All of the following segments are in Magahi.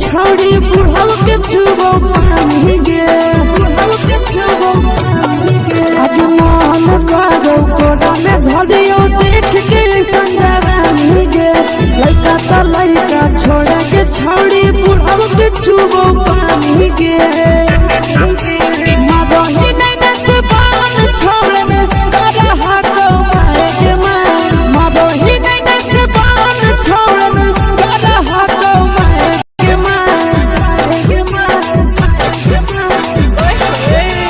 छौड़ी बुढ़ऊ के छुबो पानी गे, बुढ़ऊ के छुबो पानी गे। आज मन करो कोरा में धरियो देख के संगरानी गे। लइका त लइका छोड़ा के छौड़ी बुढ़ऊ के छुबो पानी गे। मदही नैना से बाल छोड़ में करहा को मारे के मार। मदही नैना से बाल छोड़ में करहा को मारे के मार, के मार, के मार।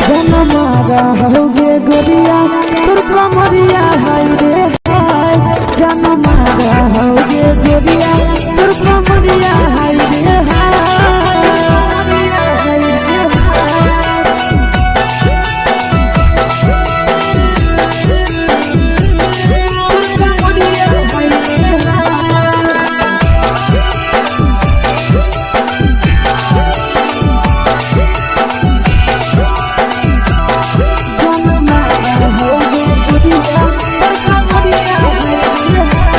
जनमारा होगे गोरिया तोर कमरिया हाय रे हाय। जनमारा होगे गोरिया तोर कमरिया हाय रे हाय। हाय रे हाय। तोर कमरिया हाय रे हाय। जनमारा होगे गोरिया तोर कमरिया हाय रे हाय।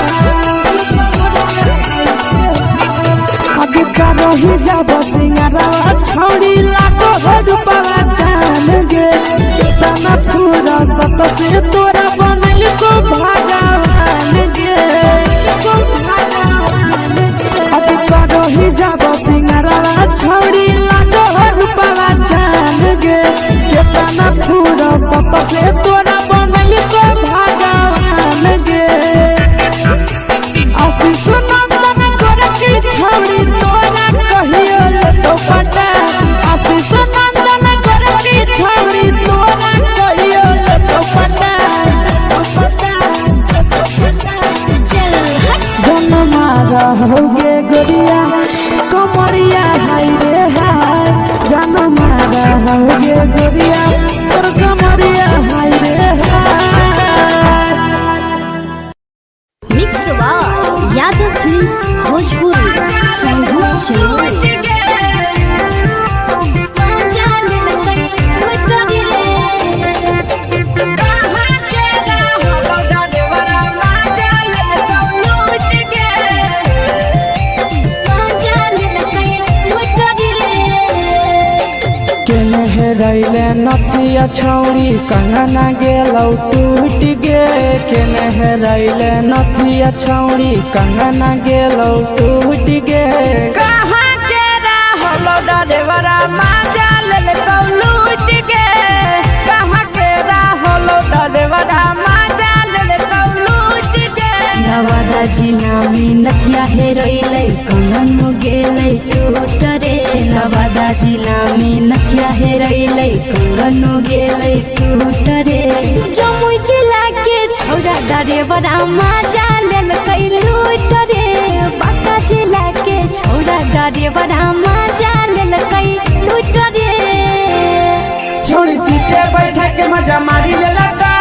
आगे करही जाब सिंगारवा छौड़ी लागो हो रूपवा जान गे। केतना फूरा सत से तोरा बनल को भगवान गे, को भगवान गे। आगे करही जाब सिंगारवा छौड़ी लागो हो रूपवा जान गे। केतना फूरा सत से तोरा बनल को भगवान गे। आशीष नंदन गोरखी छौड़ी तोरा कहियो लेतो पटा। आशीष नंदन गोरखी छौड़ी तोरा कहियो लेतो पटा। चल हट। जनमारा होगे गोरिया कमरिया हाय रे हाय। जनमारा होगे गोरिया तोर कमरिया हाय रे हाय। Mix by Yadav films Bhojpuri Sanghu चलो। केने हेरैले नथिया छौड़ी कंगना गेलौ टूट गे। केने हेरैले नथिया छौड़ी कंगना गेलौ टूट गे। कहाँ के रहलो डरेवरा माजा लेलकौ लूट गे। कहाँ के रहलो डरेवरा माजा लेलकौ लूट गे। नवादा जिला में नथिया हेरैलै कंगन गेलै टूट रे। नवादा जिला में नथिया हेरैलै कंगन गेलै टूट रे। जमुई जिला के छौड़ा डरेवरा माजा लेलकै लूट रे। बांका जिला के छौड़ा डरेवरा माजा लेलकै लूट रे। छोड़ी सीटे बैठा के मजा मारी लेलकौ,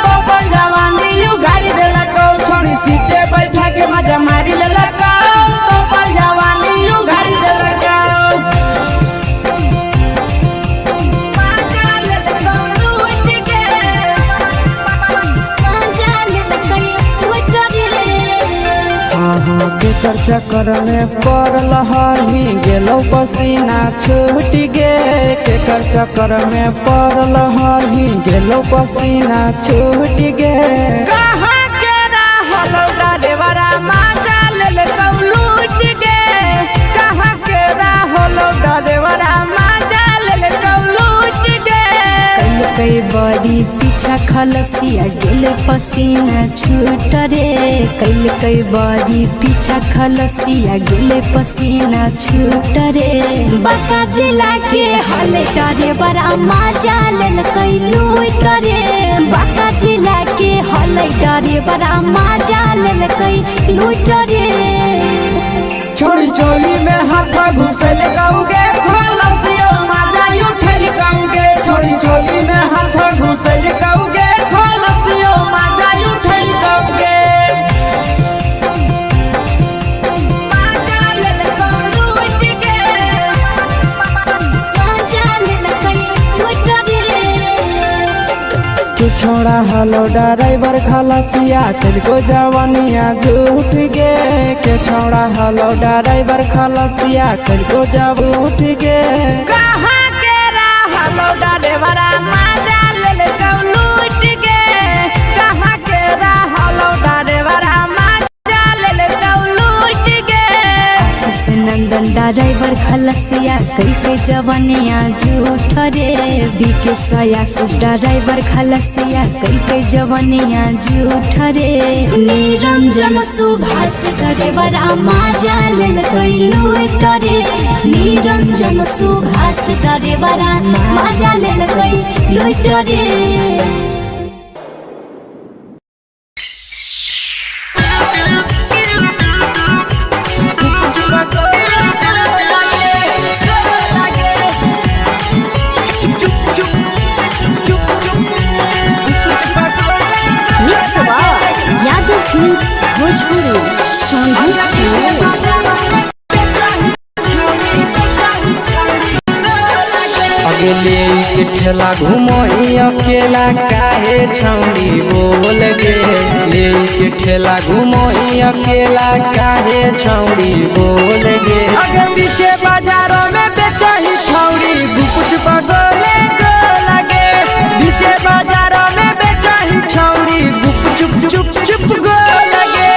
तो अपन जवानी उघारी देलकौ। छोड़ी सीटे बैठा के मजा मारी लेलकौ, तो अपन जवानी उघारी देलकौ। माजा लेलकौ लूट गे। माजा लेलकै लूट रे। अहाँ के चक्कर में पड़ल हही गेलौ पसीना छूट गे। केकर चक्कर में पड़ल हही गेलौ पसीना छूट गे। कहाँ के रहलो डरेवरा माजा लेलकौ लूट गे। कहाँ के रहलो डरेवरा माजा लेलकौ लूट गे। कई बड़ी पीछा खलसिया गेल पसीना छूट रे। कैल कई बड़ी पीछा खलसिया गेल पसीना छूट रे। बांका जिला के हले डरे बड़ा माजा लेलकै लूट रे। बांका जिला के हले डरे बड़ा माजा लेलकै लूट रे। छोड़ी चोली में हाथ घुसल कौगे, खलसियो माजा उठल कौगे। छोड़ी चोली में हाथ घुसल कौगे, खलसियो माजा उठल कौगे। माजा लेलकौ लूट गे। माजा लेलकै लूट रे। के छोड़ा हलो ड्राइवर खलसिया तिनको जवानिया झूठ गे के छोड़ा हलो ड्राइवर खलसिया तिनको जब उठ गे। कहाँ के रहलो ड्राइवरा मजा ले ले तौ लूट गे। कहाँ के रहलो ड्राइवरा मजा ले ले तौ लूट गे। आशीष नंदन ड्राइवर खलसिया कई के जवनिया झूठ रे। बीके आशीष ड्राइवर खलसिया कई के जवनिया झूठ रे। निरंजन सुभाष ड्राइवर माजा लेल कई लूट रे। निरंजन सुभाष ड्राइवर माजा लेल कई लूट रे। Mix by Yadav films Bhojpuri Sonu Chinu. अगले के ठेला घुमोही अकेला काहे छौड़ी बोल गे। ले के ठेला घुमोही अकेला काहे छौड़ी बोल गे। अगे पीछे बाजारों में बेचही छौड़ी गुपच पगोले गो लगे। पीछे बाजारों में बेचही छौड़ी गुप चुप चुप चुप गो लगे।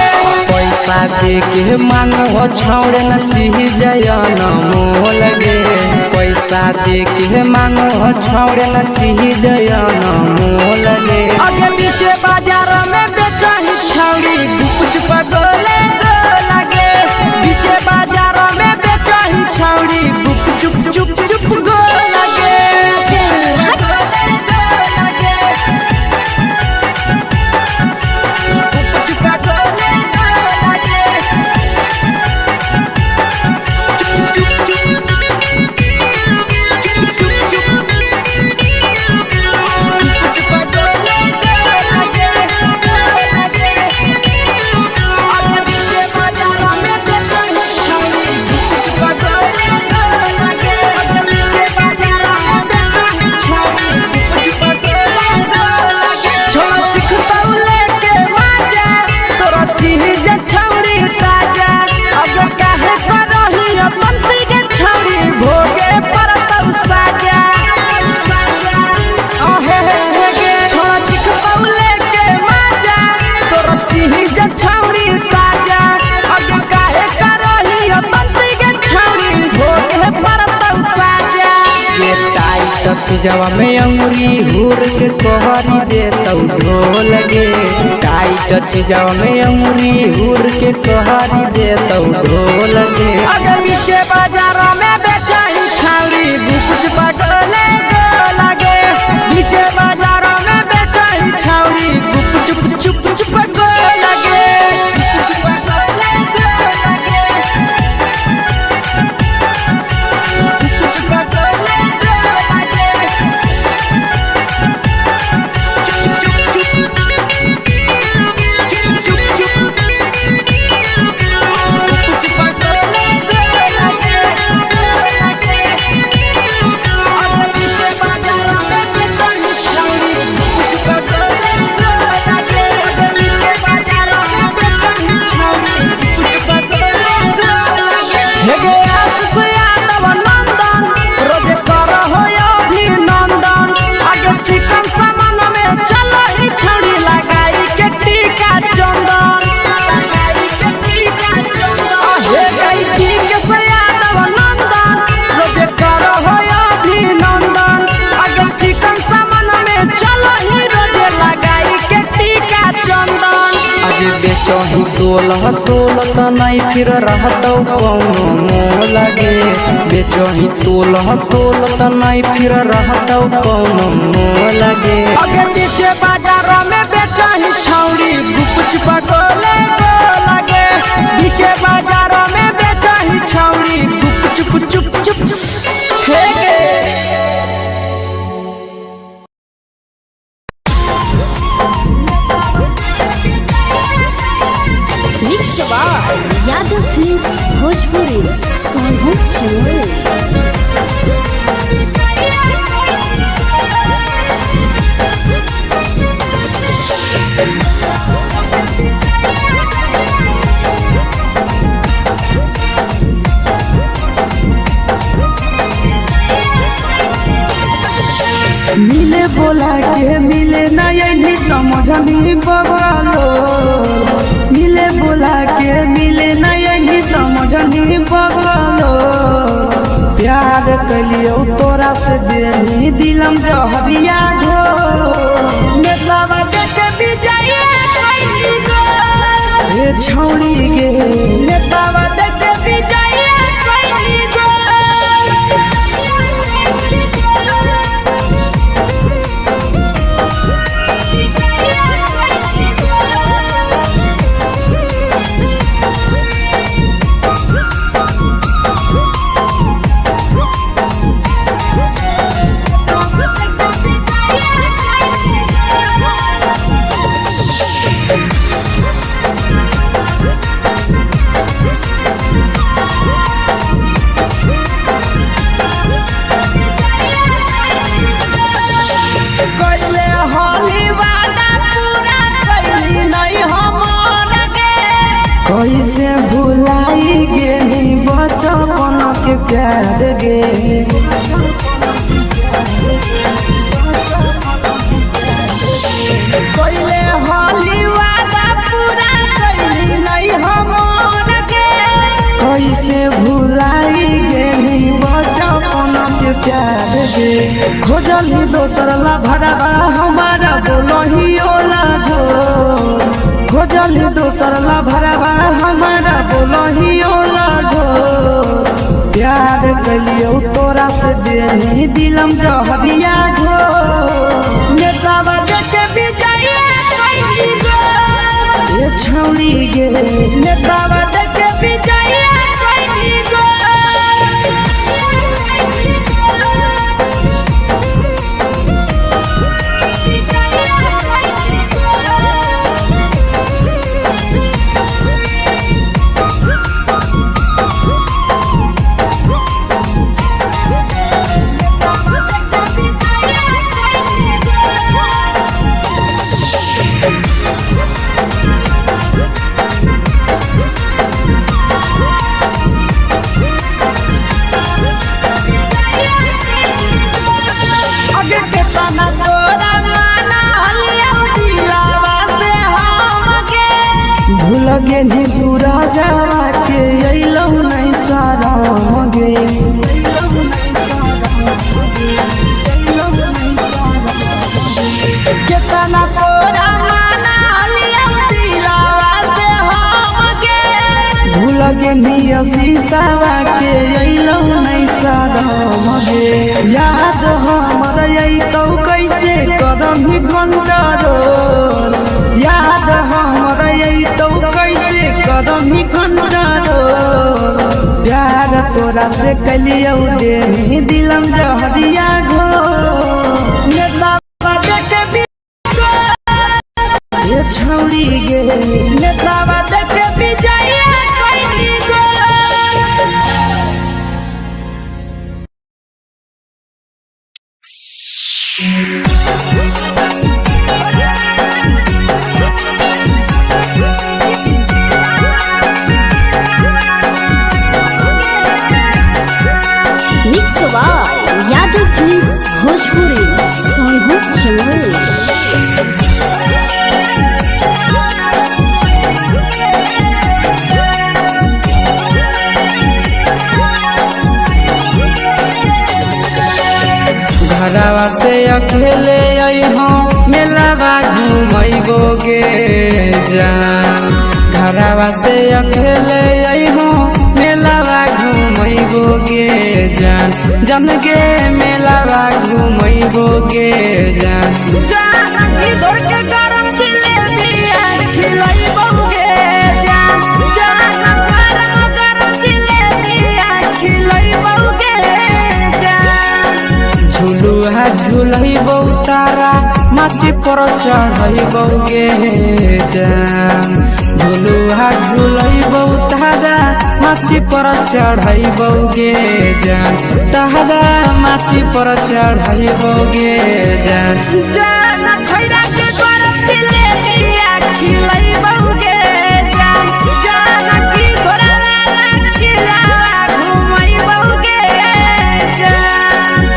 पैसा दे के मांगो छौड़े न चीज न मोल गे। पैसा दे के मांगो छौड़े न चीज न मोल गे। अगे पीछे बाजारों में बेचही छौड़ी गुपच पगोले गो लगे। पीछे बाजारों में बेचही छौड़ी गुप चुप चुप चुप गो लगे। चीजवा में अंगुरी हुर के कोहरी दे तौ ढोल गे। टाइट चीजवा में अंगुरी हुर के कोहरी दे तौ ढोल गे। अगे पीछे बाजारों में बेचही छौड़ी गुपच पगोले गो लगे। पीछे बाजारों में बेचही छौड़ी गुप चुप चुप चुप गो लगे। बेचही तोल तोल त नहीं फिर रहतौ कौनो मोल गे। बेचही तोल तोल त नहीं फिर रहतौ कौनो मोल गे। अगे पीछे बाजारों में बेचही छौड़ी गुपच पगोले गो लगे। पीछे बाजारों में बेचही छौड़ी गुप चुप चुप चुप हे गे। Mix by Yadav films Bhojpuri Sonu Chinu. समझनी बगलो मिले बोला के मिले नहीं समझनी बगलो प्यार कलियो तोरा से देनी दिलम जहरिया घो नेतावा देख विजय कैली गो हे छौड़ी गे नेतावा देख विजय कैली गो कैले होली वादा पूरा कैली नहीं हमर गे कैसे भुलाई गेली बचपन के प्यार गे कैले होली वादा पूरा कैली नहीं हमर गे कैसे भुलाई गेली बचपन के प्यार गे खोजली दोसर ला भरवा हमारा बोलही ओला जो खोजली दोसर ला भरवा हमारा बोलही ओला जो प्यार कलियो तोरा से देनी दिलम जहरिया घो नेतावा देख विजय कैली गो ए छौड़ी गे नेतावा देख विजय कैली गो अगे केतना तोरा माना हलिया दिलावा से हमके भूल गेली सूरजवा के अइलौ नहीं साराम गे केतना तोरा माना हलिया दिलावा से हमके भूल गेली शीशावा के अइलौ नहीं साराम गे याद हमर अइतौ कैसे करम ही कंट्रोल याद हमर अइतौ कैसे करम ही कंट्रोल प्यार तोरा से कलियौ देनी दिलम जहरिया घो नेतावा देख ए छौड़ी गे नेतावा देख विजय कैली गो mix by Yadav films Bhojpuri Sonbhog Chamoli. घरवा से अकेले अइहो मेलावा घूमैबो गे जान घरवा से अकेले अइहो मेलावा घूमैबो गे जान जन गे मेलावा घूमैबो गे जान जान की धर के गरम जिलेबिया खिलैबो गे जान जान गरम गरम जिलेबिया खिलैबो गे जान झुलुहा झुलैबौ तारा माची पर चढ़ैबौ गे जान झुलुहा झुलैबौ तारा माची पर चढ़ैबौ गे जान तारा माची पर चढ़ैबौ गे जान जान खैरा के गरम जिलेबिया खिलैबौ गे जान जान की घोड़ावाला खिलावा घुमैबौ गे जान।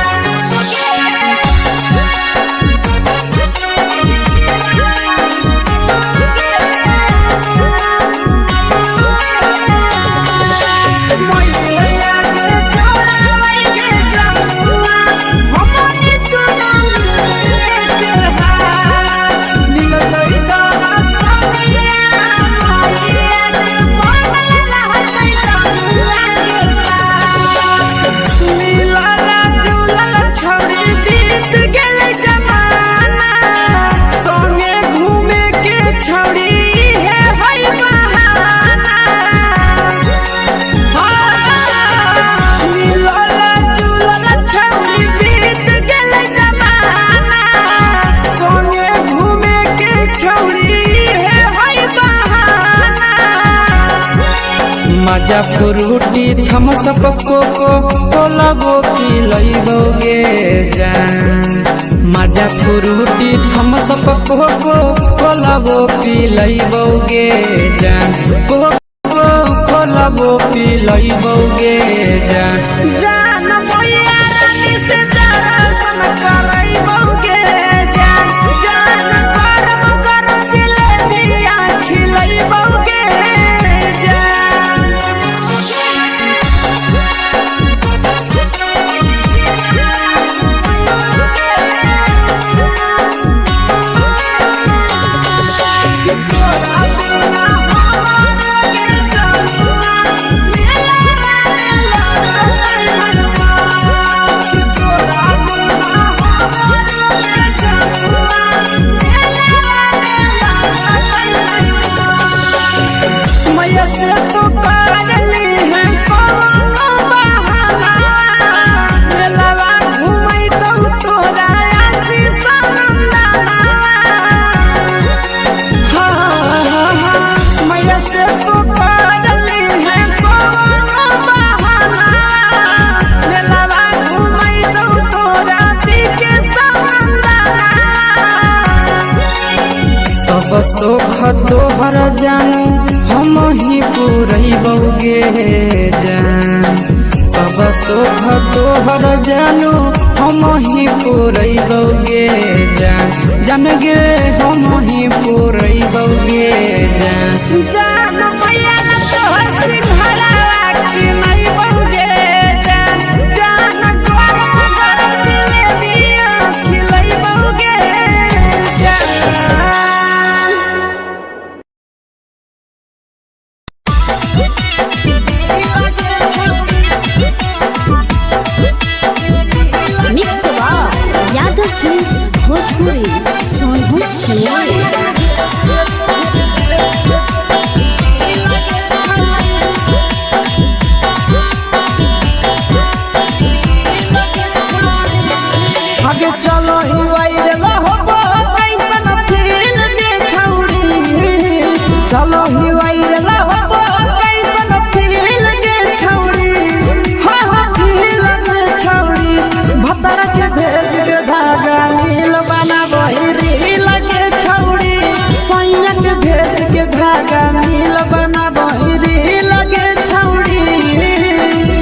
मजा फ्रूटी थम्सअप कोको कोला वो पिलैबौगे जान। मजा फ्रूटी थम्सअप कोको कोला वो पिलैबौगे जान। कोको कोला वो पिलैबौगे जान। जान मैया रानी से दर्शन करैबौगे जान। जान गरम गरम जिलेबिया खिलैबौगे जान। मैया से तू करली है कौनो बहाना, मेलावा घुमै तौ तोरा आशीष नंदना। हाँ हाँ हाँ, मैया से तू करली है कौनो बहाना, मेलावा घुमै तौ तोरा पीके नंदना। सब सुख तोहर जानू हम ही पुरैबौगे जान। सब सुख तोहर जानू हम ही पुरैबौगे जान। जान गे हम ही पुरैबौगे जान। जान मैया तोहर सिंघारा खिलैबौगे जान। जान गरम गरम जिलेबिया खिलैबौगे जान। Mix by Yadav films Bhojpuri Sonbhadra Jamui. आगे चलो ही वायरल होबो कैसन फील गे छौड़ी। चलो ही वायरल होबो कैसन फील गे छौड़ी। हाँ हाँ फील गे छौड़ी। भतर के भेज के धागा नील बनाबही रील गे छौड़ी। सैया के भेज के धागा नील बनाबही रील गे छौड़ी।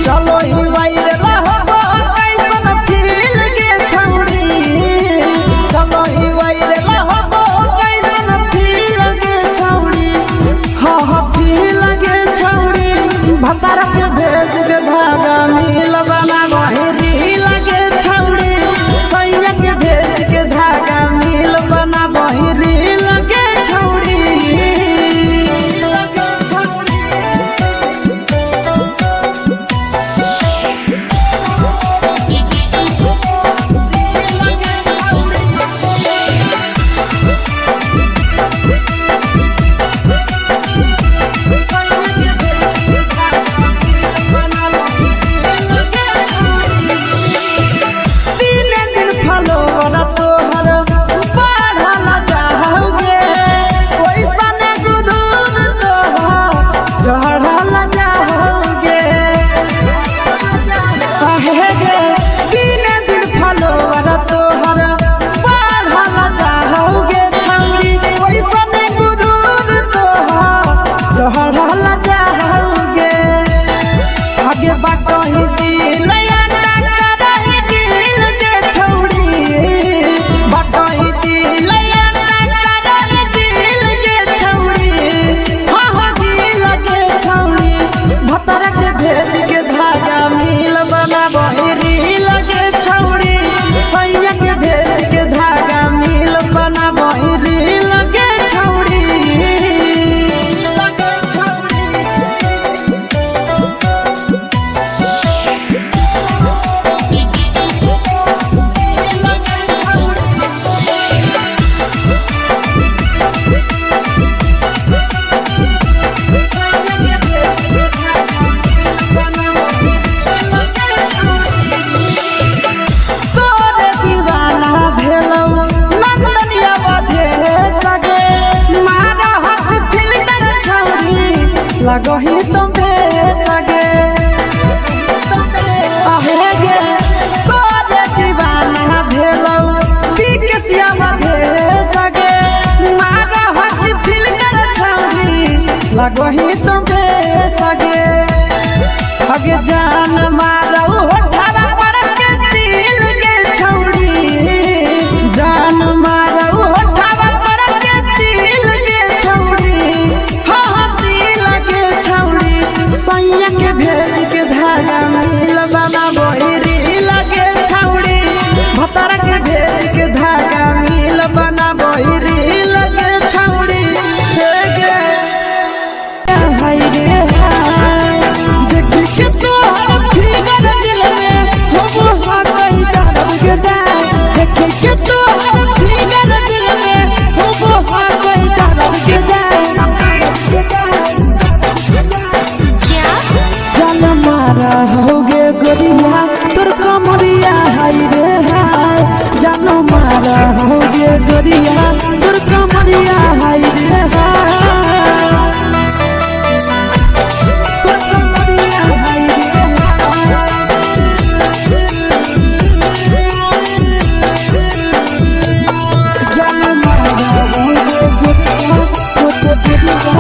चलो ही वायरल होबो कैसन फील गे छौड़ी। चलो ही वायरल होबो कैसन फील गे छौड़ी। हाँ हाँ फील गे छौड़ी। भतार के भेज के धागा नील बनाबही रील गे छौड़ी। सैया के भेज के धागा नील बनाबही रील गे छौड़ी। दिने दिन फलोवर तोहर बढ़ल जाओगे, ओइसन गुदूर तोहर चढ़ल जाओगे। काहे गे दिने दिन फलोवर तोहर बढ़ल जाओगे छौड़ी, ओइसन गुदूर तोहर चढ़ल जाओगे। आगे बाटही दिल करही दिल गे छौड़ी। बाटही दिल करही दिल गे छौड़ी। हाँ हाँ दिल गे छौड़ी। भतर के भेज के धागा मिल बनाबही रील गे छौड़ी। सैया के भेज के धागा मिल बनाबही रील गे छौड़ी। तोरे दीवाना भेलौ नंदनिया बधे सगे, मारा हक फिल्टर छौड़ी लगही तुम। सगे आहे गे तोरे दीवाना भेलौ पी के श्याम भे सगे मारा हसी फिल्टर छौरी लगही तो बे सगे अगे जान मारौ होठवा पर के दिल के छौरी जान मारौ होठवा पर के दिल के छौरी हाँ हाँ दिल के छौरी सैया के भेज के धागा मिल बाबा बहिरी लगे छौरी भतार के भेज के धागा मिल बना बहिरी लगे छौरी हे गे हाय रे हाय देख के तोहर फिगर दिल में हो हाकई दर्द के दाय देख के तोहर फिगर दिल में हो हाकई दर्द के दाय क्या जान मारा होगे गोरिया तोर कमरिया हाय रे हाय जान मारा होगे गोरिया तोर कमरिया हाय रे हाय तोर कमरिया हाय रे हाय जान मारा होगे गोरिया तोर कमरिया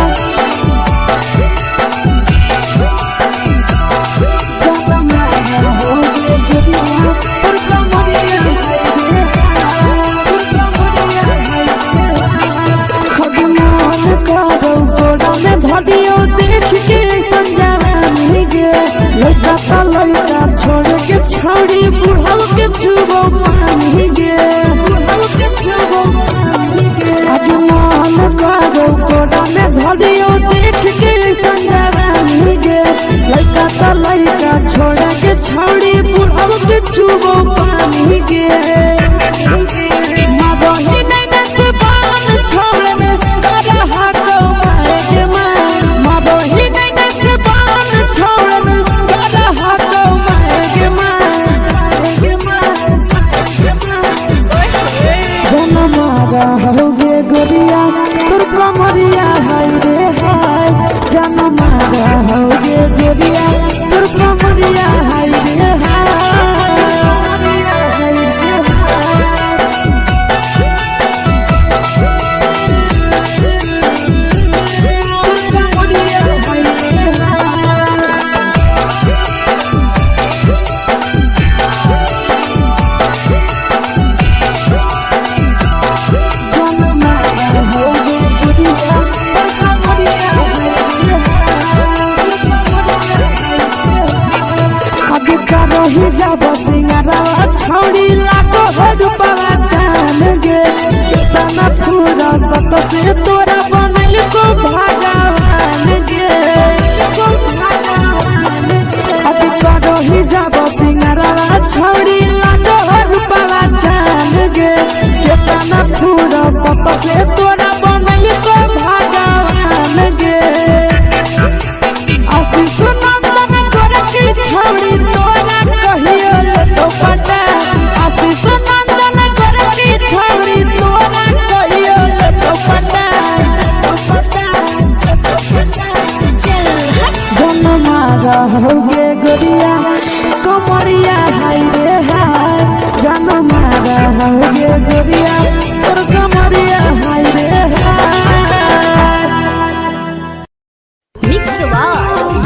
छोड़ी बुढ़ाव के छुबो पानी गे बुढ़ाव के छुबो पानी गे आज मन करो कोड़ा में धरियो देख के संजवानी गे लइका त लइका छोड़ा के छोड़ी बुढ़ाव के छुबो पानी गे मदही नैना से बाल छोड़ में करा हाको मारे के मार मदही नैना से बाल छोड़ में करा हाको मारे के मार के मार जनमारा होगे गोरिया तोर कमरिया हाय रे हाय जनमारा होगे गोरिया तोर कमरिया हाय रे हाय तोर कमरिया हाय रे हाय जनमारा होगे गोरिया तोर कमरिया हाय रे हाय आगे करही जाब सिंगारा छौड़ी लागो हो रूपवा जान गे केतना फूरा सत से तोरा बनल को भगवान गे को भगवान गे आगे करही जाब सिंगारा छौड़ी लागो हो रूपवा जान गे केतना फूरा सत से तोरा बनल को भगवान गे आशीष नंदन गोरखी छौड़ी तोरा कहियो तो पटा आशीष नंदन गोरखी छौड़ी तोरा कहियो तो पटा चल हट जनमारा होगे गोरिया कमरिया हाय रे हाय जनमारा होगे गोरिया तोर कमरिया हाय रे हाय mix by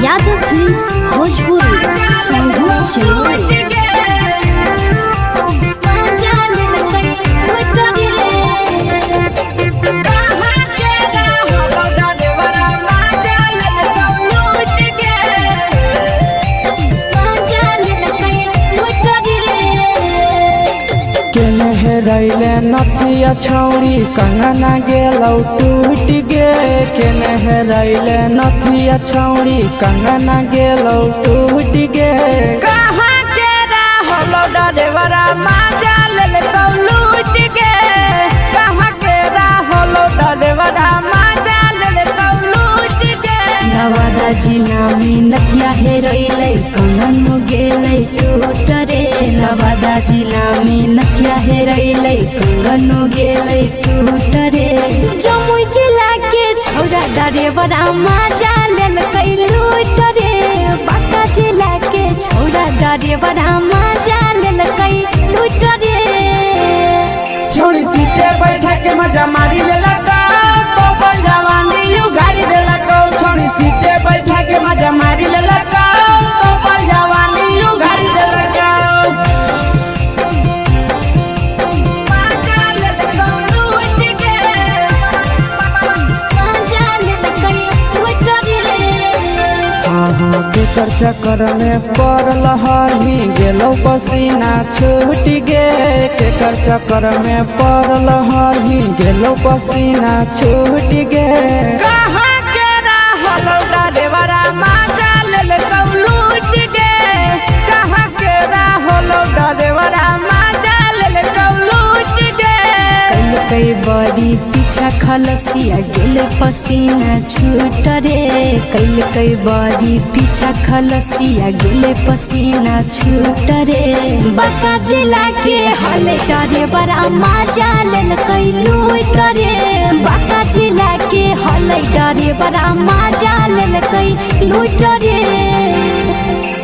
Yadav films Bhojpuri Sonbhadra Jamui केने हेरैले नथिया छौरी कंगना गेलौ टूट गे केने हेरैले नथिया छौरी कंगना गेलौ टूट गे कहाँ के रहलो डरेवरा माजा लेलकौ लूट गे कहाँ के रहलो डरेवरा माजा लेलकौ लूट गे नवादा जिला में नथिया हेरैलै कंगन गेलै टूट रे नवादा जिला में नथिया हेरैलै कंगन गेलै टूट रे जमुई जिला के छौरा डरेवरा माजा लेलकै लूट रे। केकर चक्कर में पड़ल हही गेलो पसीना छूट गे। केकर चक्कर में पड़ल हही गेलो पसीना छूट गे। कहाँ के रहल डरेवरा माजा लेल तौ लूट गे। कहाँ के रहल डरेवरा माजा लेल तौ लूट गे। कई बड़ी पीछा खलसिया गेल पसीना छूट रे। कैल कई बड़ी पीछा खलसिया गेल पसीना छूट रे। बका जिला के हले डरे बड़ा मजा लेल कई लूट रे। बका जिला के हले डरे बड़ा मजा लेल कई लूट रे।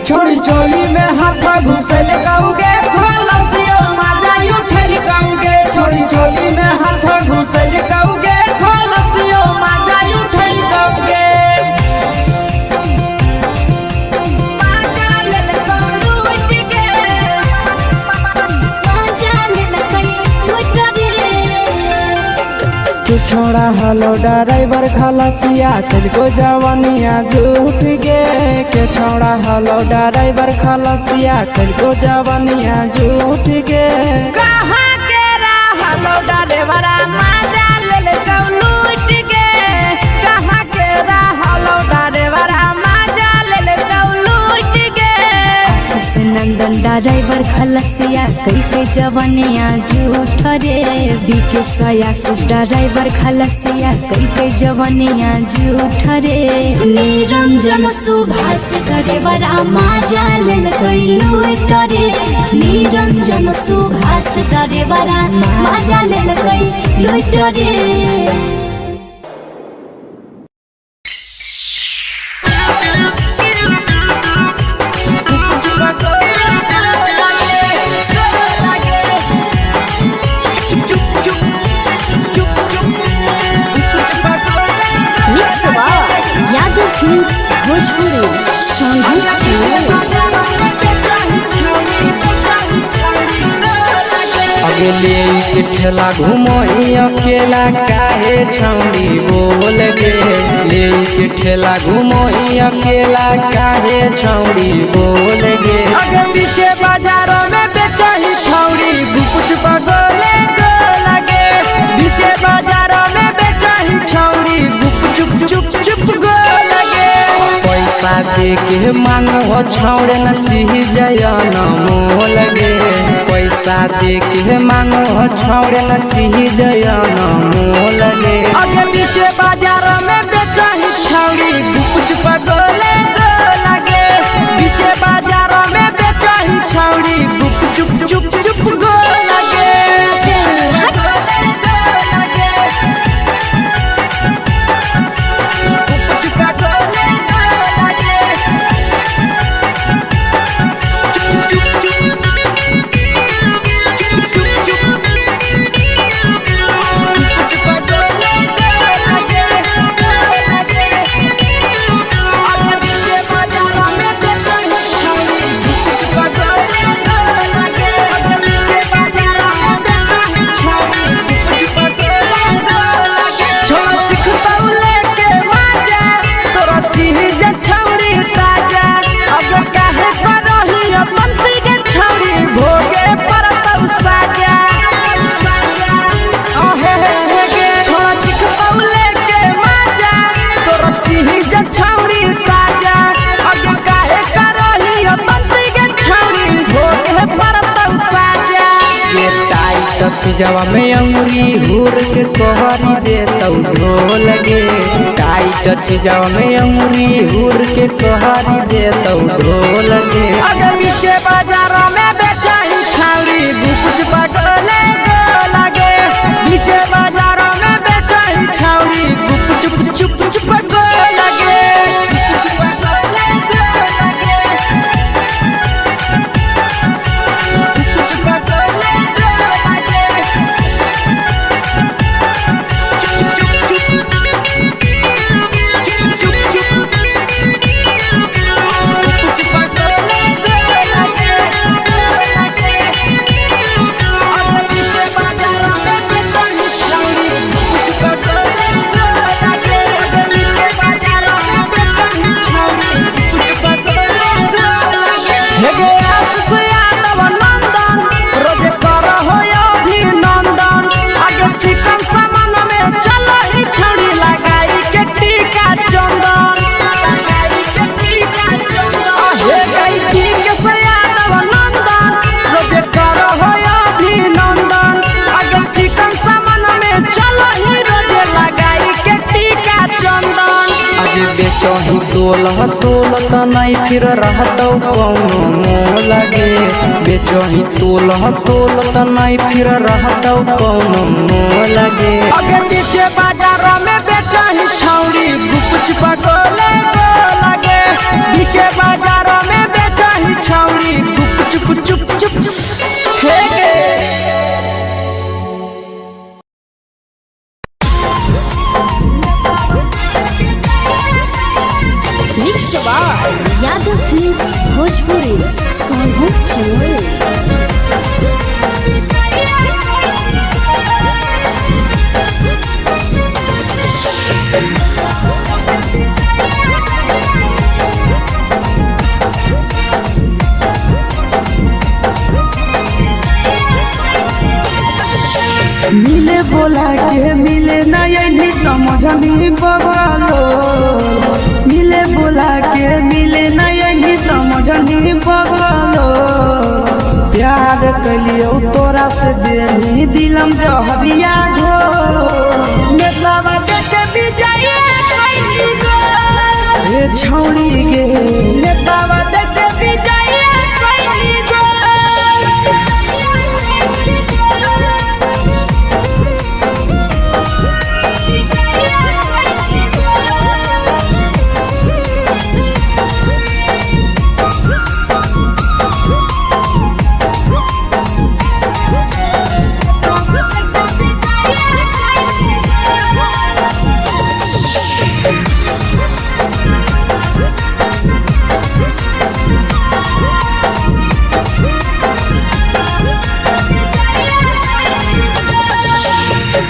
छोड़ी चोली में हाथ घुसल कौगे खलसियो माजा उठल कौगे। छोड़ी चोली में हाथ घुसल कौगे खलसियो माजा उठल कौगे। माजा लेल कौ लूट गे। माजा लेल कई लूट रे। के छोड़ा हलो ड्राइवर खलसिया को जवानिया झूठ गे। के छोड़ा हलो ड्राइवर खलसिया को जवानिया झूठ गे। कहाँ के रहलो ड्राइवरा माजा लेल कौ लूट गे। कहाँ के रहलो ड्राइवरा माजा लेल कौ लूट गे। आशीष नंदन ड्राइवर खलसिया कई के जवनिया झूठ रे। बीके सयासी ड्राइवर खलसिया कई के जवनिया झूठ रे। निरंजन सुभाष ड्राइवर माजा लेल कई लूट रे। निरंजन सुभाष ड्राइवर माजा लेल कई लूट रे। Mix by Yadav films Bhojpuri Sonu Chinu. अगले के ठेला घुमोही अकेला काहे छौड़ी बोल गे। ले के ठेला घुमोही अकेला काहे छौड़ी बोल गे। अगे पीछे बाजारों में बेचही छौड़ी गुपच पगोले गो लगे। पीछे बाजारों में बेचही छौड़ी गुप चुप चुप चुप गो लगे। पैसा दे के मांगो छौड़े न चीज न मोल गे। पैसा दे के मांगो छौड़े न चीज न मोल गे। अगे पीछे बाजार में बेचही छौड़ी गुपच पगोले गो लगे। पीछे बाजार में बेचही छौड़ी गुप चुप चुप चुप गो लगे। जवा में अंगुरी हुर के तोहरी दे तौ ढोल गे। टाइट चीजवा में अंगुरी हुर के तोहरी दे तौ ढोल गे। अगे पीछे बाजार में बेचाही छौड़ी गुपच पगोले गो लगे। पीछे बाजार में बेचाही छौड़ी गुप चुप चुप चुप गो लगे। चुप चुप चुप चुप चुप। तोलह तोल त नहीं फिर रहतौ कौनो मोह लगे। बेचही तोलह तोल त नहीं फिर रहतौ कौनो मोह लगे। आगे पीछे बाजार में बेचही छौड़ी गुप चुपा गोले लगे। पीछे बाजार में बेचही छौड़ी गुप चुप चुप चुप हे गे। Mix by Yadav films Bhojpuri Sonu Chamoli. मिले बोला के मिले नहीं समझनी बगलो। मिले बोला के मिले नहीं समझनी बगलो। प्यार कलियो तोरा से देनी दिलम जहरिया घो। नेतावा देखे विजय हे छौड़ी गे। नेतावा देखे विजय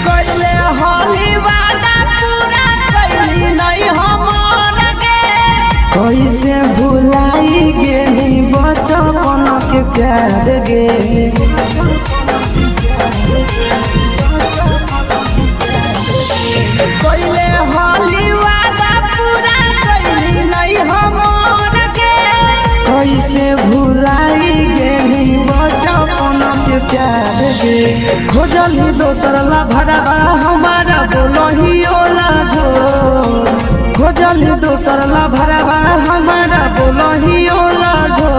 कैले होली वादा पूरा कैली नहीं हमर गे। कैसे भुलाई गेली बचपन के प्यार गे। कैले होली वादा पूरा कैली नहीं हमर गे। कैसे भुलाई गेली बचपन के प्यार गे। खोजली दोसर ला भरवा हमारा बोलही ओला जो। खोजली दोसर ला भरवा हमारा बोलही ओला जो।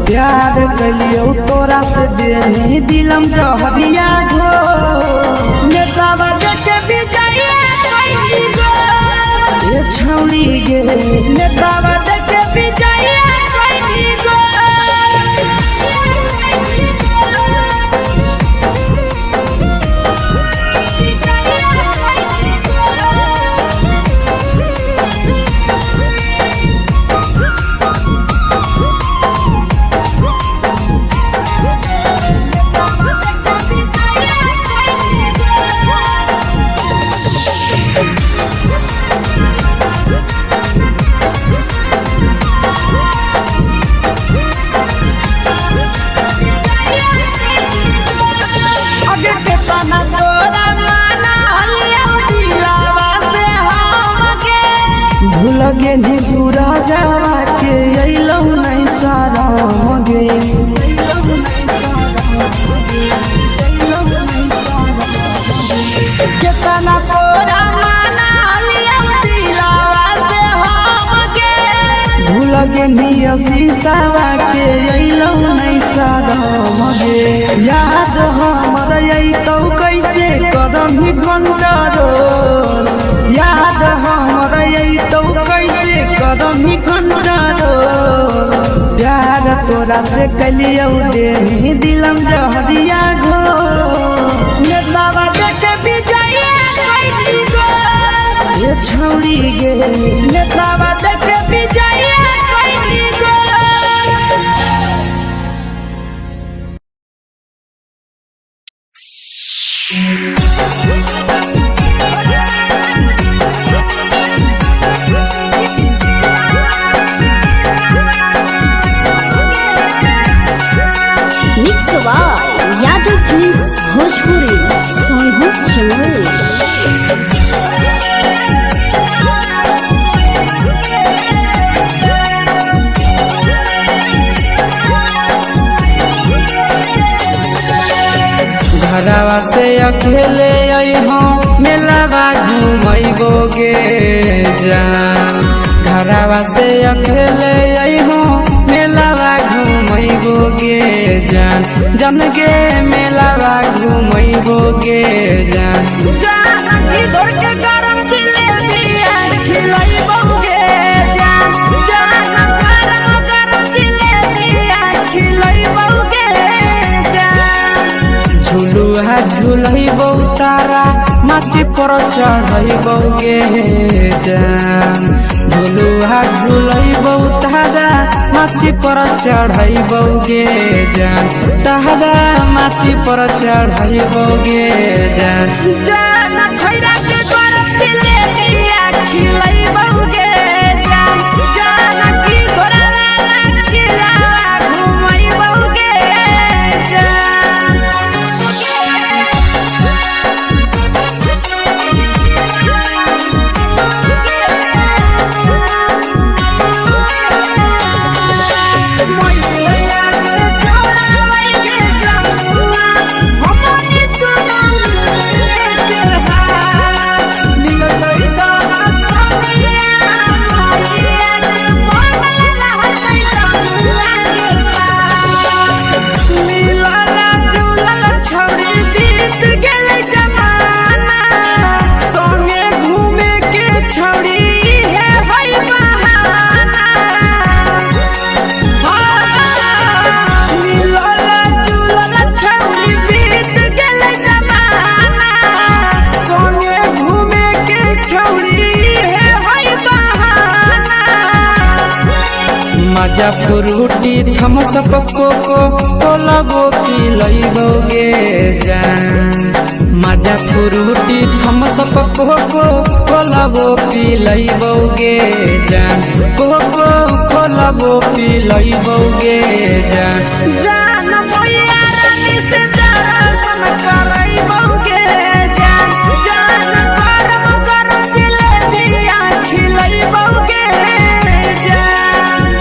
प्यार कलियो तोरा से देनी दिलम जहरिया घो। नेतावा देखे विजय ए छौड़ी गे। नेतावा देखे विजय अगे केतना तोरा माना हलिया दिलावा से हमके। भूल गेनी सूरजवा के अइलौ नहीं शरम गे। केतना तोरा माना हलिया दिलावा से हमके। भूल गेनी शीशावा के अइलौ नहीं शरम गे। याद हमर अइतौ कैसे करम कंट्रोल। याद हमर अइतौ कैसे करम कंट्रोल। प्यार तोरा से कलियौ देनी दिलम जहरिया घो। नेतावा देखे विजय ए छौड़ी गे। नेतावा देखे Vijaya mix by Yadav films Bhojpuri Sonu Chamoli. घरवा से अकेले अइहो मेलावा घुमैबो गे जान। जान जन गे मेलावा घुमैबो गे जान जान की धर के गरम जिलेबिया खिलैबो गे जान जान गरम गरम जिलेबिया खिलैबो गे जान झुलुआ झुलैबौ तारा माची पर चढ़ैबौ गे जान झुलुआ झुलैबौ तारा माची पर चढ़ैबौ गे जान तारा माची पर चढ़ैबौ गे जान जान खैरा के गरम जिलेबिया खिलैबौ गे जान जान की घोड़ावाला खिलावा घुमैबौ गे जान। छौड़ी हे है बहाना मिलल जुलल छौड़ी बीत गेलै जमाना संगे घूमे के छौड़ी हे है बहाना। मजा फ्रूटी थम्स अप कोको कोलाबो पिलैबो गे जान मजा फ्रूटी थम्स अप कोको कोलाबो पिलैबो गे जान कोको कोलाबो पिलैबो गे जान जान मैया रानी से दर्शन करैबो गे जान जान गरम गरम जिलेबिया खिलैबो गे जान।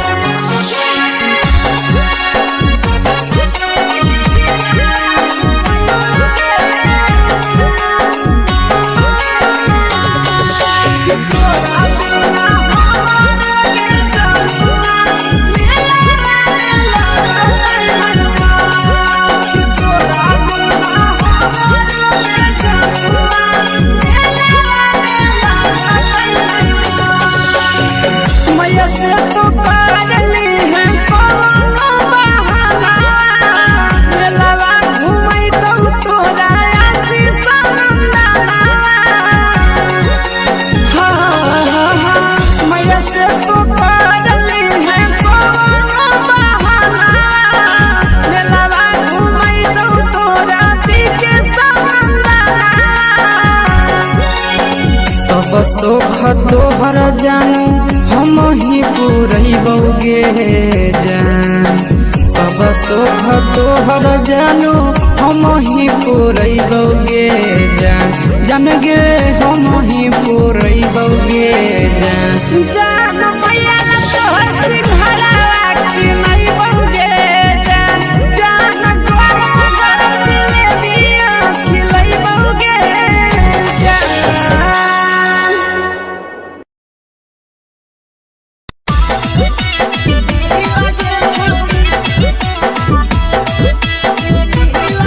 मैया से तो करली है कोनो बहाना मेलावा घुमै तो तोरा आशीष नंदना। हाँ हाँ हाँ मैया से तो करली है कोनो बहाना मेलावा घुमै तो तोरा पीके नंदना। सब सुख तोहर जानू हम ही पुरैबौ गे जान सब सुख तोहर जानू हम ही पुरैबौ गे जान जान गे हम ही पुरैबौ गे जान जान मैया तोहर सिंघारावा किनैबौ गे जान जान गरम गरम जिलेबिया खिलैबौ गे जान।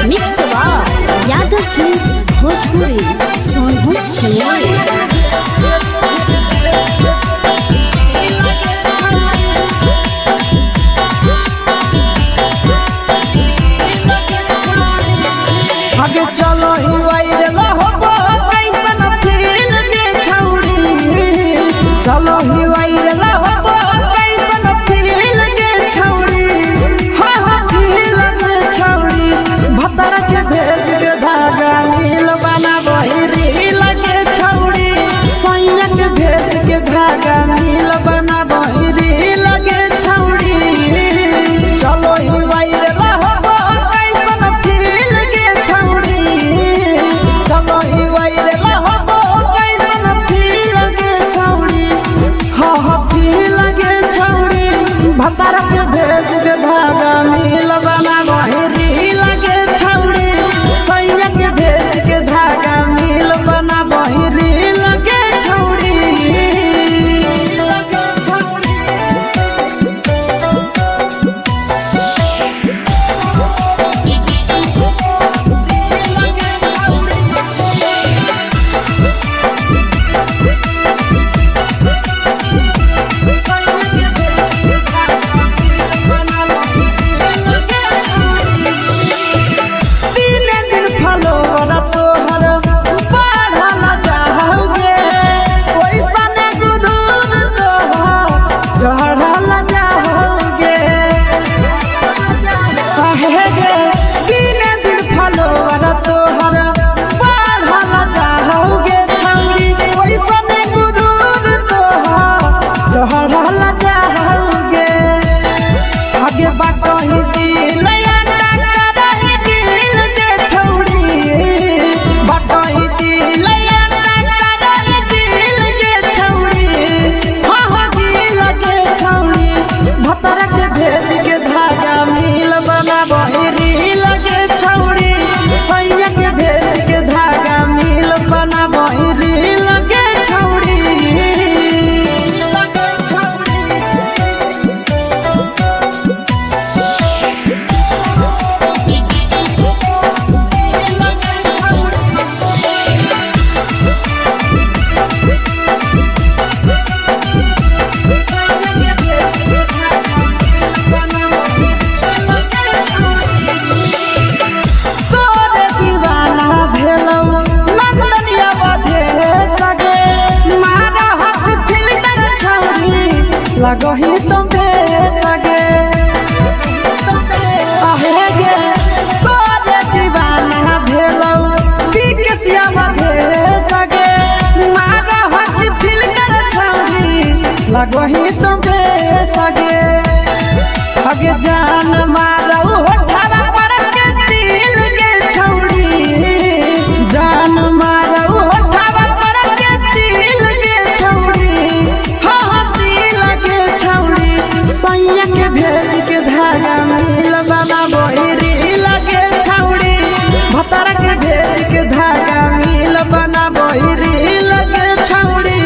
Mix by Yadav films Bhojpuri Sonbhadra Chamoli. आगे चलो ही वायरल होबो कैसन फील गे छौड़ी चलो ही वायरल होबो कैसन फील गे छौड़ी हाँ हाँ फील गे छौड़ी भतर के भेज के धागा नील बनाबही रील गे छौड़ी सैया के भेज के धागा नील बनाबही रील गे छौड़ी चलो ही वायरल होबो कैसन फील गे छौड़ी चलो ही वायरल होबो कैसन फील गे छौड़ी हाँ हाँ फील गे छौड़ी भतार के भेज के धागा नील बनाबही रील गे छौड़ी सैया के भेज के धागा नील बनाबही रील गे छौड़ी। लगही तुम सगे आहे गे तोरे दीवाना भेलौ पी के श्यामा सगे मारा हसी फिल्टर छौरी लगही तुम सगे अगे जान मारौ होठवा पर के दिल गे छौरी जान मारौ होठवा पर के दिल गे छौरी हाँ हाँ दिल गे छौरी सैया के भेज के धागा मिल बना बोहरी लगे छौरी भतारा के भेज के धागा मिल बना बोहरी लगे छौरी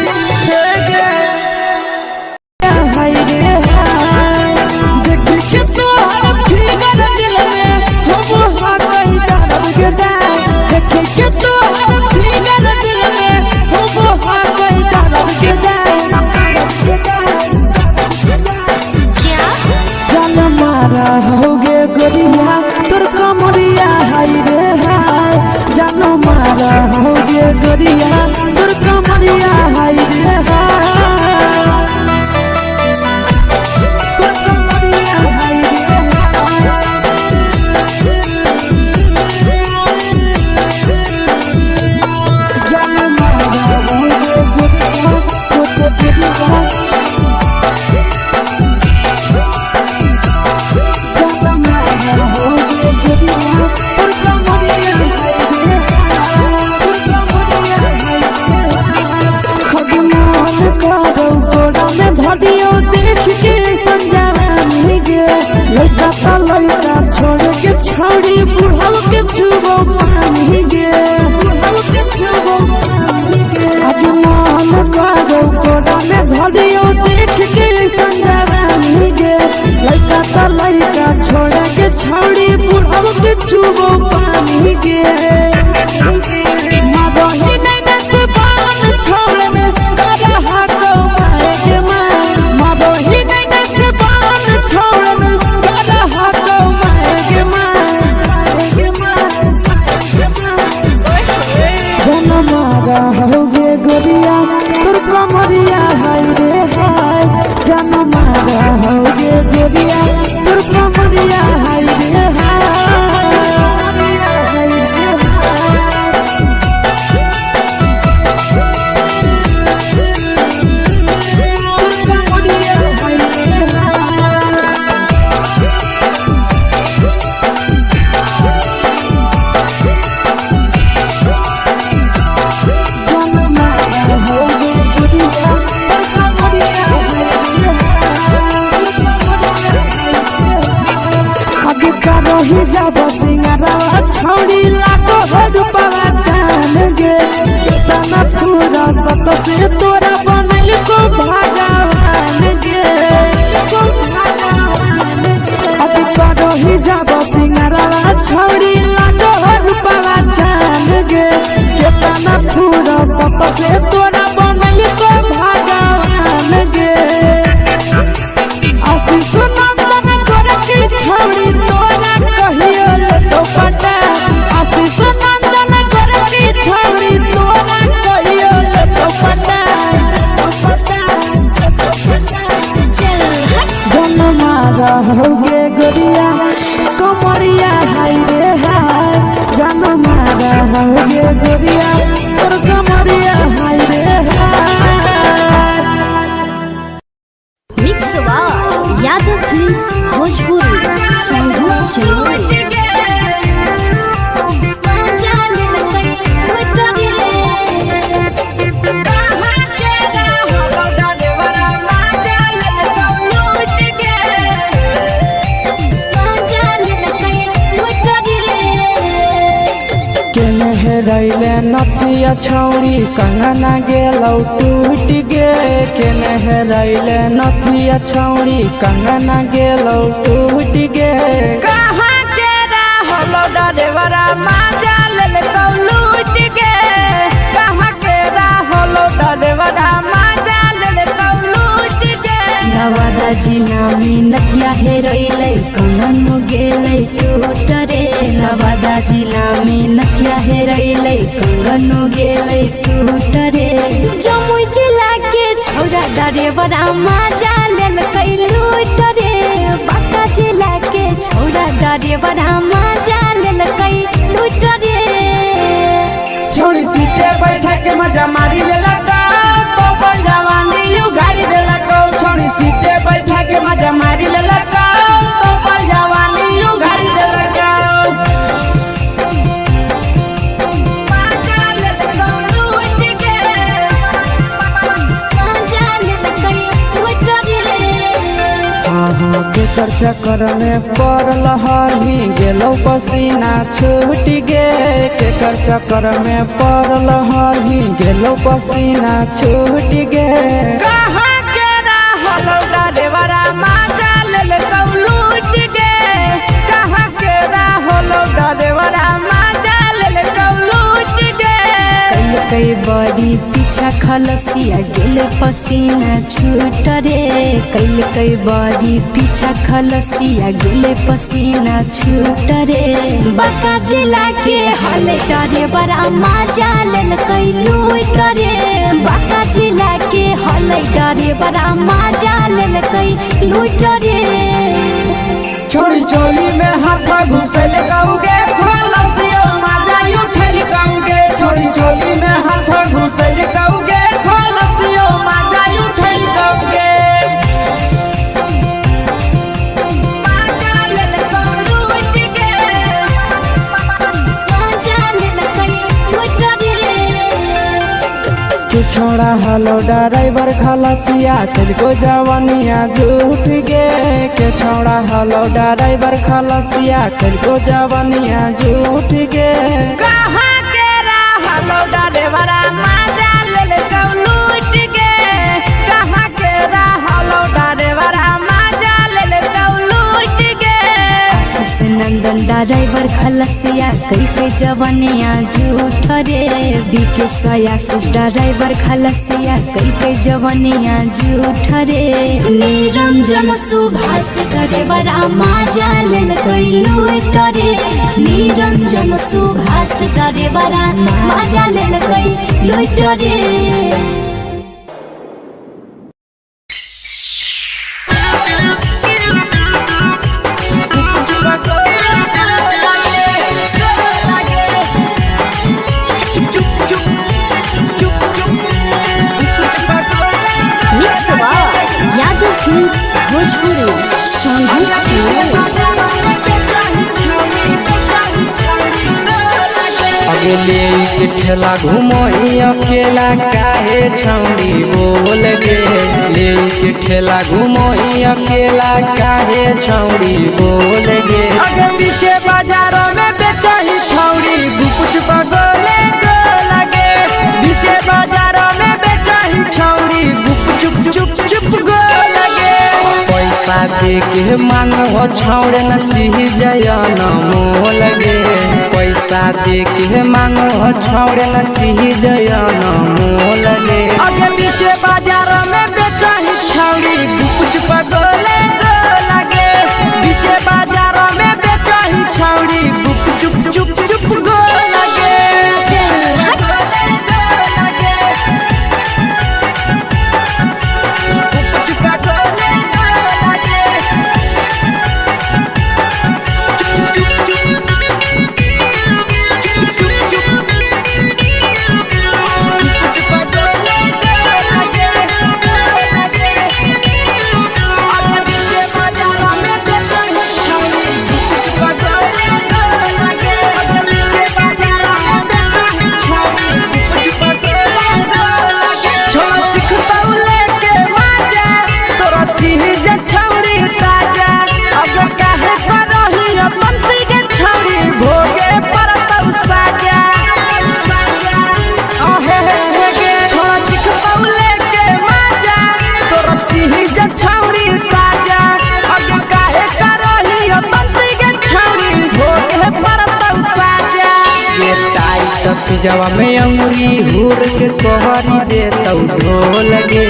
हे गे हाय रे हाय देख के तोहर फिगर दिल में हम हाकई दर्द के दाग देख के तोहर फिगर दिल में हम हाकई दर्द के दाग जान मारा होगे गोरिया तोर कमरिया हाय रे हाय जान मारा होगे गोरिया तोर कमरिया हाय रे हाय तोर कमरिया हाय रे हाय जान मारा होगे गोरिया तोर कमरिया छोड़ के छौड़ी बुढ़ाव के छुबो पानी गे बुढ़ाव के छुबो पानी गे अजमान करो कोड़ा में धरियो देख के संजवानी गे लइका त लइका छोड़ के छौड़ी बुढ़ाव के छुबो पानी गे मदही नैना से बान छोड़ में करा हाको मारे के मां मदही नैना से बान छोड़ में करा हाको मारे के मां मारे के मां जनमारा होगे गोरिया तोर कमरिया हाय रे हाय जनमारा होगे गोरिया तोर कमरिया हाय रे हाय हाय रे हाय तोर कमरिया हाय रे हाय जनमारा होगे गोरिया तोर कमरिया हाय रे हाय आगे करही जाब सिंगारा छौड़ी लागो रूपवा जान गे केतना पूरा सत से तोरा बनल को भगवान गे को भगवान गे आगे करही जाब सिंगारा छौड़ी लागो रूपवा जान गे केतना पूरा सत से तोरा बनल को भगवान गे आशीष नंदन गोरखी छौड़ी तोरा कहियो तो पटा आशीष नंदन गोरखी छौड़ी तोरा कहियो तो पटा जनमारा होगे गोरिया कमरिया हाय रे हाय जनमारा होगे गोरिया तोर कमरिया हाय रे हाय mix by Yadav films Bhojpuri Sonbhadra Jamui. केने हेरैले नथिया छौरी कंगना गेलौ टूट गे केने हेरैले नथिया छौरी कंगना गेलौ टूट गे कहाँ के रहलो डरेवरा माजा लेलकौ लूट गे कहाँ के रहलो डरेवरा माजा लेलकौ लूट गे नवादा जिला में नथिया हेरैलै कंगन गेलै टूट रे नवादा जिला में नथिया हेरैलै कंगन गेलै टूट रे जमुई जिला के छौरा डरेवरा मजा लेलकै लूट रे। बांका जिला के छौरा डरेवरा मजा लेलकै लूट रे। छोड़ी सीटे बैठा के मजा मारी लेलक तो पर जवानी उगारी देलक। छोड़ी सीटे बैठा के मजा मारी लेलक तो पर जवानी उगारी देलक। मजा लेलक लूट के। मजा लेलकै लूट रे। के चक्कर में पड़ल हही गेलो पसीना छूट गे। केकर चक्कर में पड़ल हही गेलो पसीना छूट गे। कहाँ के रहल डरेवरा मजा लेलकौ लूट गे। कहाँ के रहल डरेवरा मजा लेलकौ लूट गे। कैलकै बड़ी पीछा खलसिया गेल पसीना छूट रे। कैलकै बड़ी पीछा खलसिया गेल पसीना छूट रे। बांका जिला के हले डरेवरा मजा लेलकै लूट रे। बांका जिला के हले डरेवरा मजा लेलकै लूट रे। छोड़ी चोली में हाथ घुसल कौगे खलसियो मजा उठल कौगे। छोड़ी चोली में हाथ घुसल कौगे खलसियो मजा उठल कौगे। मजा लेलकौ लूट गे। मजा लेलकै लूट रे। के छोड़ा हलो ड्राइवर खलसिया तेरे जवानिया झूठ गे। के छोड़ा हलो ड्राइवर खलसिया तेरे जवानिया झूठ गे। कहाँ के रहलो ड्राइवरा मजा लेलकौ लूट गे। कहाँ के रहलो ड्राइवरा मजा लेलकौ लूट गे। आशीष नंदन ड्राइवर खलसिया कैलकै जवनिया झूठ रे। बीके आशीष ड्राइवर खलसिया कैलकै जवनिया झूठ रे। निरंजन सुभाष ड्राइवरा मजा लेलकै लूट रे। निरंजन सुभाष ड्राइवरा मजा लेलकै लूट रे। Mix by Yadav films Bhojpuri Sonu Channel. अगले के ठेला घुमोही अकेला काहे छौड़ी बोल गे। ले के ठेला घुमोही अकेला काहे छौड़ी बोल गे। अगे पीछे बाजारों में बेचही छौड़ी गुपच पगोले गो लगे। पीछे बाजारों में बेचही छौड़ी गुप चुप चुप चुप गो लगे। पैसा दे के मांगो छौड़े न चीज न मोल गे। पैसा दे के मांगो छौड़े न चीज न मोल गे। अगे पीछे बाजार में बेचही छौड़ी गुपच पगोले गो लगे। पीछे बाजार में बेचही छौड़ी गुप चुप चुप चुप गो लगे। जवा में अंगुरी हुर के तोहरी देतौ ढोल गे।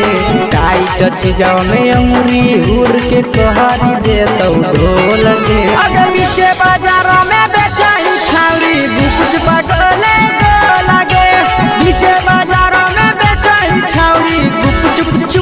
टाइट चीजवा में अंगुरी हुर के तोहरी देतौ ढोल गे। अगे नीचे बाजार में बेचाई छाउरी गुपच पगले गो लागे। नीचे बाजार में बेचाई छाउरी गुपचुप चुप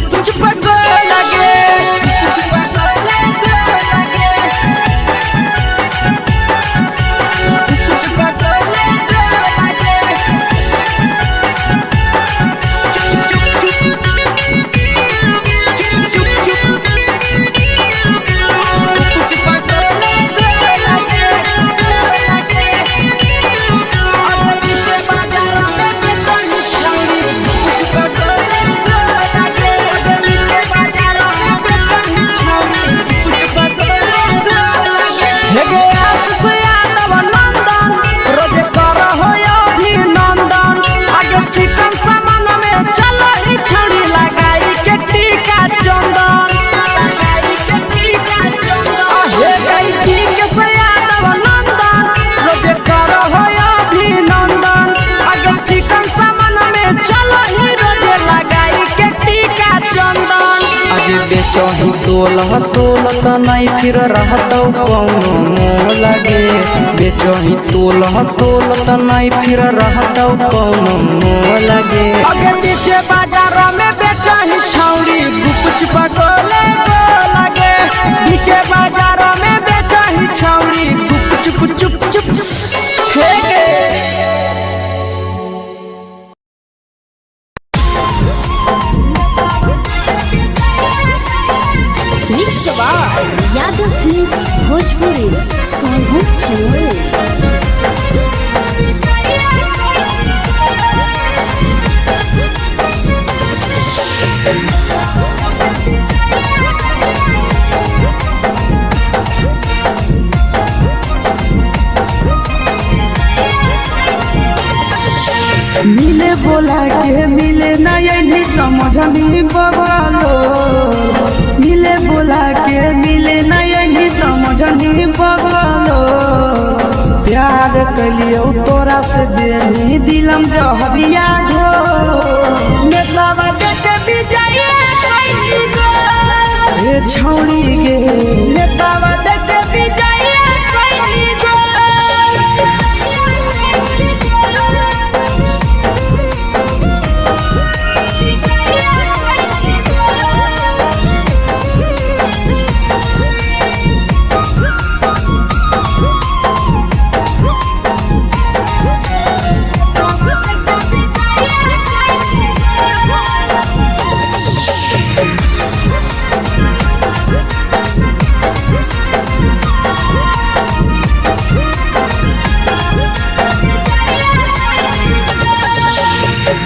बेचही तोलह तोल त नहीं फिर रहतौ कौनो मोह लगे। बेचही तोलह तोल त नहीं फिर रहतौ कौनो मोह लगे। अगे पीछे बाजार में बेचही छौड़ी गुप चुप गोले लगे। पीछे बाजार में बेचही छौड़ी गुप चुप चुप चुप हे गे। Mix by Yadav films Bhojpuri Sonu Chamoli. मिले बोला के मिले नहीं समझनी बगलो। मिले बोला के मिले नहीं समझनी बगलो। प्यार कलियो तोरा से देनी दिलम जहरिया घो। नेतावा देखे विजय कैली गो। हे छौड़ी गे नेतावा देखे विजय कैली गो।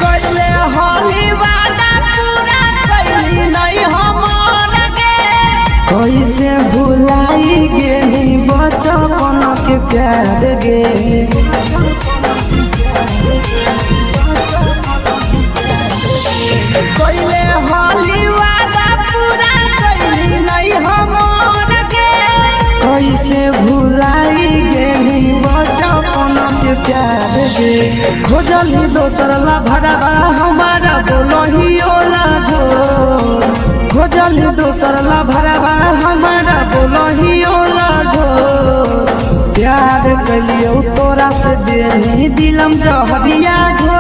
कैले होली वादा पूरा कैली नहीं हमर गे। कैसे भुलाई गेली बचपन के प्यार गे। कैले होली वादा पूरा कैली नहीं हमर गे। कैसे भुलाई गेली बचपन के प्यार गे। खोजली दोसर ला भरावा हमारा बोलही ओला जो। खोजली दोसर ला भरावा हमारा बोलही ओला जो। प्यार कलियो तोरा से देनी दिलम जहरिया घो।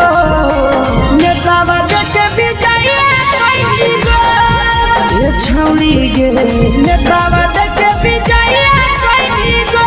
नेतावा देखे विजय कैली गो। ए छौड़ी गे नेतावा देखे विजय कैली गो।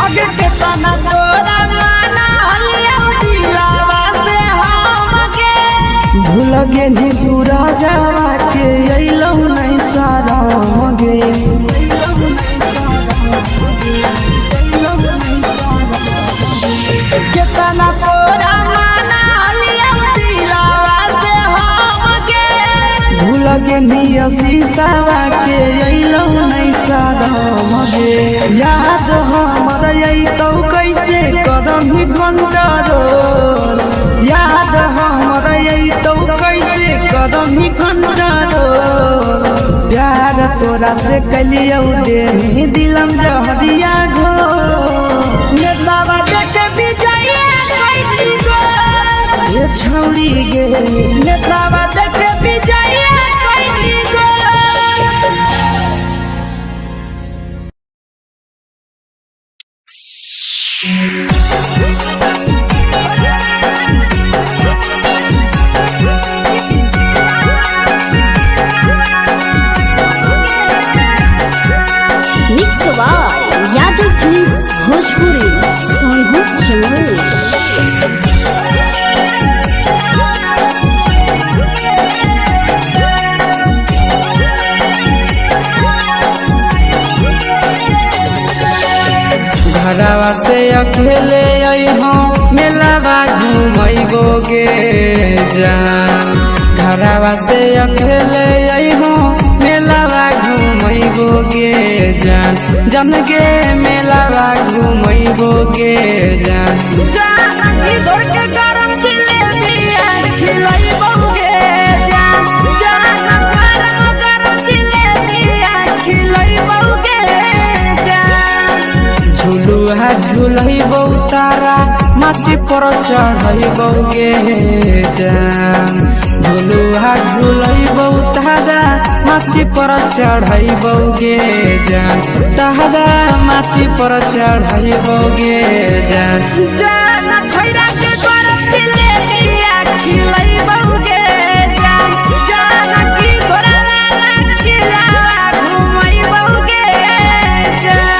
अगे केतना तोरा माना हलिया दिलावा से हमके। भूल गेली सूरजवा के अइलौ नहीं शरम गे। केतना तोरा माना हलिया दिलावा से हमके। भूल गेली शीशावा के अइलौ नहीं शरम गे। याद हमर अइतौ कैसे करम कंट्रोल। याद हमर अइतौ कैसे करम कंट्रोल। प्यार तोरा से कलियौ देनी दिलम जहरिया घो। नेतावा देखे विजय कैली गो। ए छौड़ी गे नेतावा देखे विजय कैली गो। Mix by Yadav films Bhojpuri Sonu Chamoli. घरवा से अकेले अइहो। मेलावा घुमैबो गे जान। घरवा से अकेले अइहो मेलावा घुमैबो गे जान, जान गे मेलावा घुमैबो गे जान। जान की धोर के गरम जिलेबिया खिलैबो गे जान, जान गरम गरम जिलेबिया खिलैबो गे जान। झुलुहा झुलैबौ तारा माची पर चढ़ैबौ गे जान। झुलुहा झुलैबौ तारा माची पर चढ़ैबौ गे जान, तारा माची पर चढ़ैबौ गे जान। जान खैरा के गरम जिलेबिया खिलैबो गे जान, जान की तोरा वाला खिलावा घुमैबो गे जान।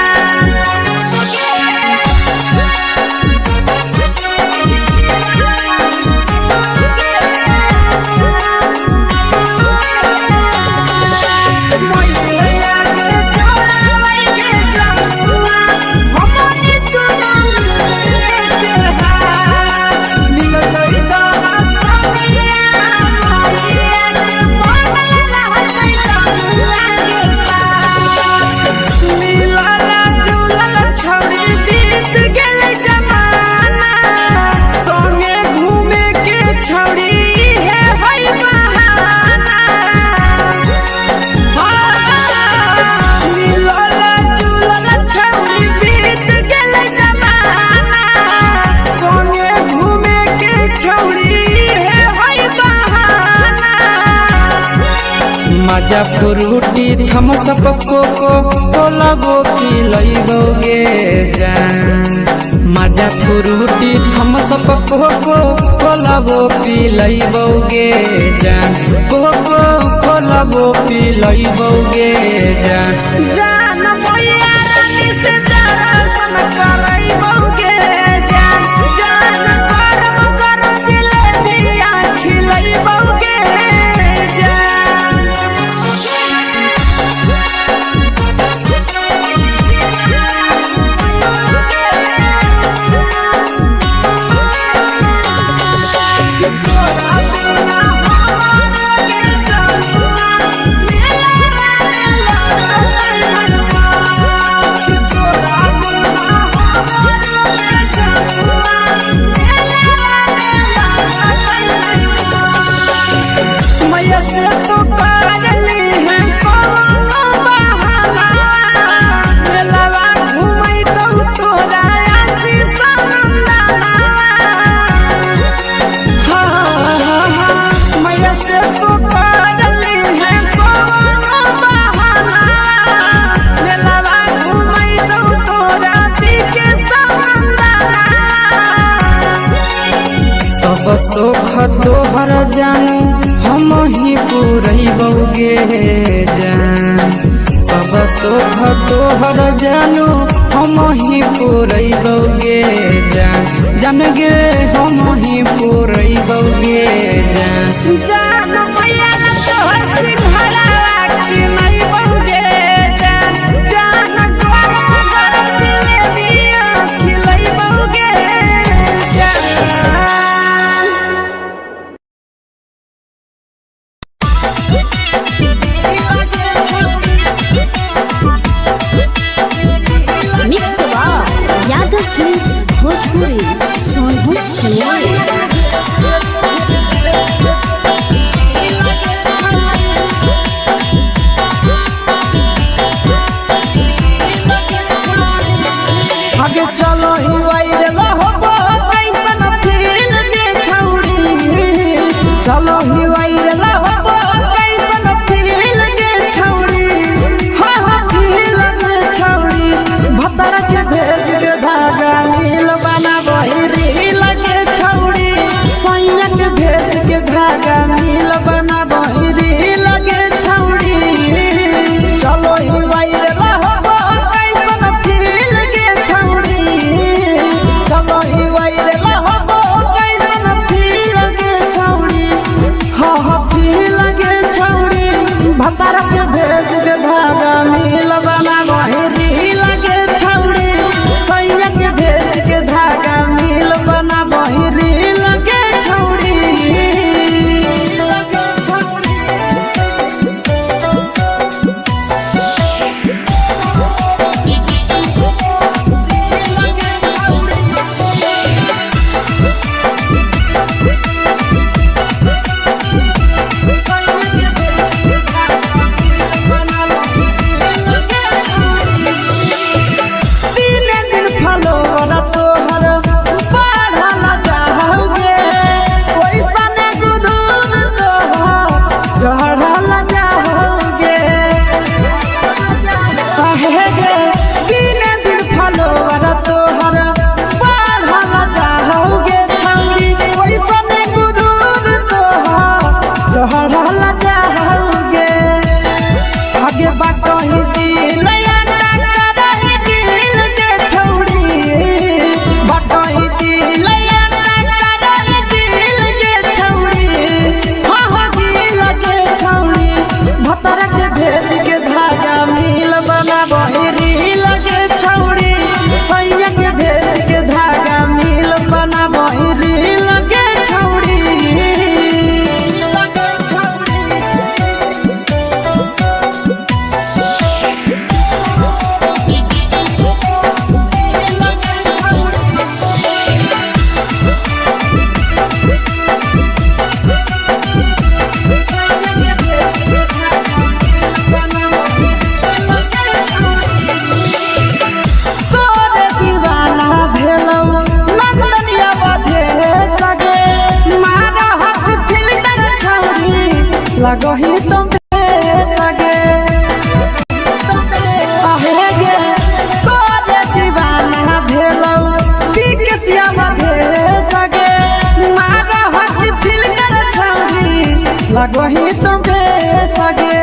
मैया के छोड़ावै के जमुआ, हमनी चुनाव के हाथ। मिलतै दवा समिया, मैया के बनल रहतै जमुआ के साथ। मिलल जुलल छौड़ी बीत गेलै जमाना, संगे घूमे के छौड़ी इहे है बहाना। मिलल जुलल छौड़ी बीत गेलै जमाना, संगे घूमे के छौड़ी इहे है बहाना। मजा फ्रूटी थम्सअप कोको कोलाबो पिलैबौ गे जान। मजा फ्रूटी थम्सअप कोको कोलाबो पिलैबौ गे जान, कोको कोलाबो पिलैबौ गे जान। जान मैया रानी से दर्शन करैबौ गे जान, जान गरम गरम जिलेबिया खिलैबौ गे जान। तोरा बिना हमारा के जमुआ, मेलावा में लगतै हनुमान। तोरा बिना हमारा के जमुआ, मेलावा में लगतै हनुमान। मैया से तो करली है कवनो बहाना, मेलावा घुमैतौ तोरा आशीष नंदना। मैया से तो करली है कवनो बहाना, मेलावा घुमैतौ तोरा पीके समंदना। सब सुख तोहर जानू हम ही पुरैबौ गे जान। सब सुख तोहर जानू हम ही पुरैबौ गे जान, जान गे हम ही पुरैबौ गे जान। जान मैया तोहर सिंघारावा किनैबौ गे जान, जान गरम गरम जिलेबिया खिलैबौ गे जान। Mix by Yadav films Bhojpuri Sonbhadra Jamui. लगही तुम सगे आहे गे तोरे दीवाना भेलौ पी के श्यामा भेल सगे मारा हसी फिल्टर छौरी लगही तुम सगे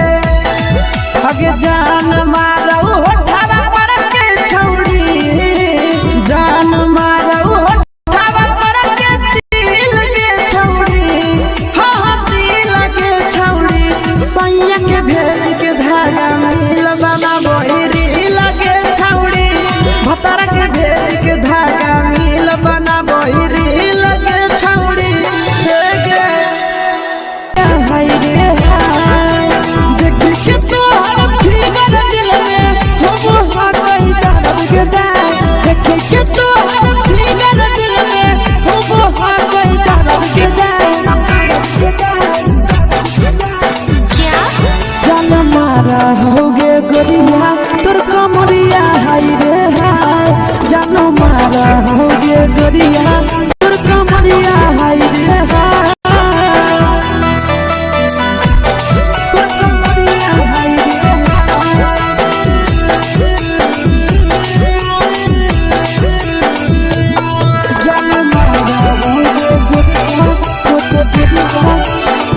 अगे जान मारौ होठावा पर के छौरी जान मारौ होठावा पर के तिल के छौरी हाँ हाँ तिल के छौरी सैया के भेज के धागा मिल बना बहिरी लगे छौरी भतार के भेज के धागा मिल बना बहिरी लगे छौरी हे गे हाय रे हाय देख के तोहर फिगर दिल में हम हाकई दर्द के दाय देख के तोहर फिगर दिल में हम हाकई दर्द के दाय जान मारा होगे गोरिया तोर कमरिया हाय रे हाय जान मारा होगे गोरिया तोर कमरिया हाय रे हाय तोर कमरिया हाय रे हाय जान मारा होगे गोरिया तोर कमरिया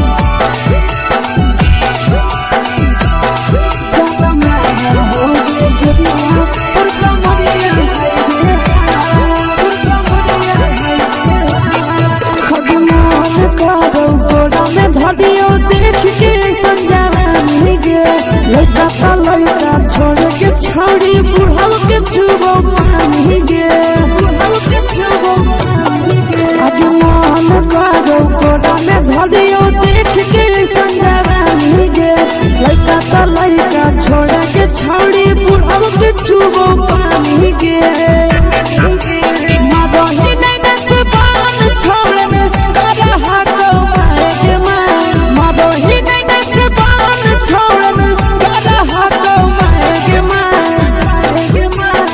छोड़ी बुढ़ाव के छुबो पानी गे बुढ़ाव के छुबो पानी गे अजमान करो कोड़ा में धरियो देख के संजवानी गे लइका त लइका छोड़ा के छौड़ी बुढ़ाव के छुबो पानी गे मदही नैना से बान छोड़ में करा हाको मारे के मार मदही नैना से बान छोड़ में करा हाको मारे के मार के मार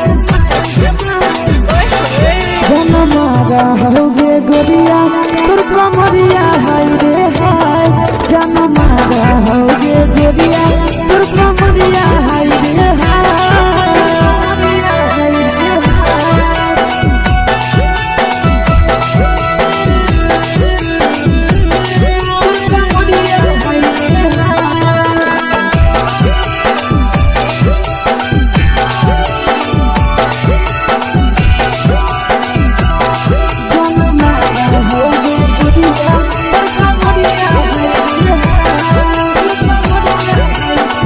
जनमारा होगे गोरिया तोर कमरिया हाय रे हाय जनमारा होगे गोरिया तोर कमरिया हाय रे हाय हाय रे हाय तोर कमरिया हाय रे हाय जनमारा होगे गोरिया तोर कमरिया हाय रे हाय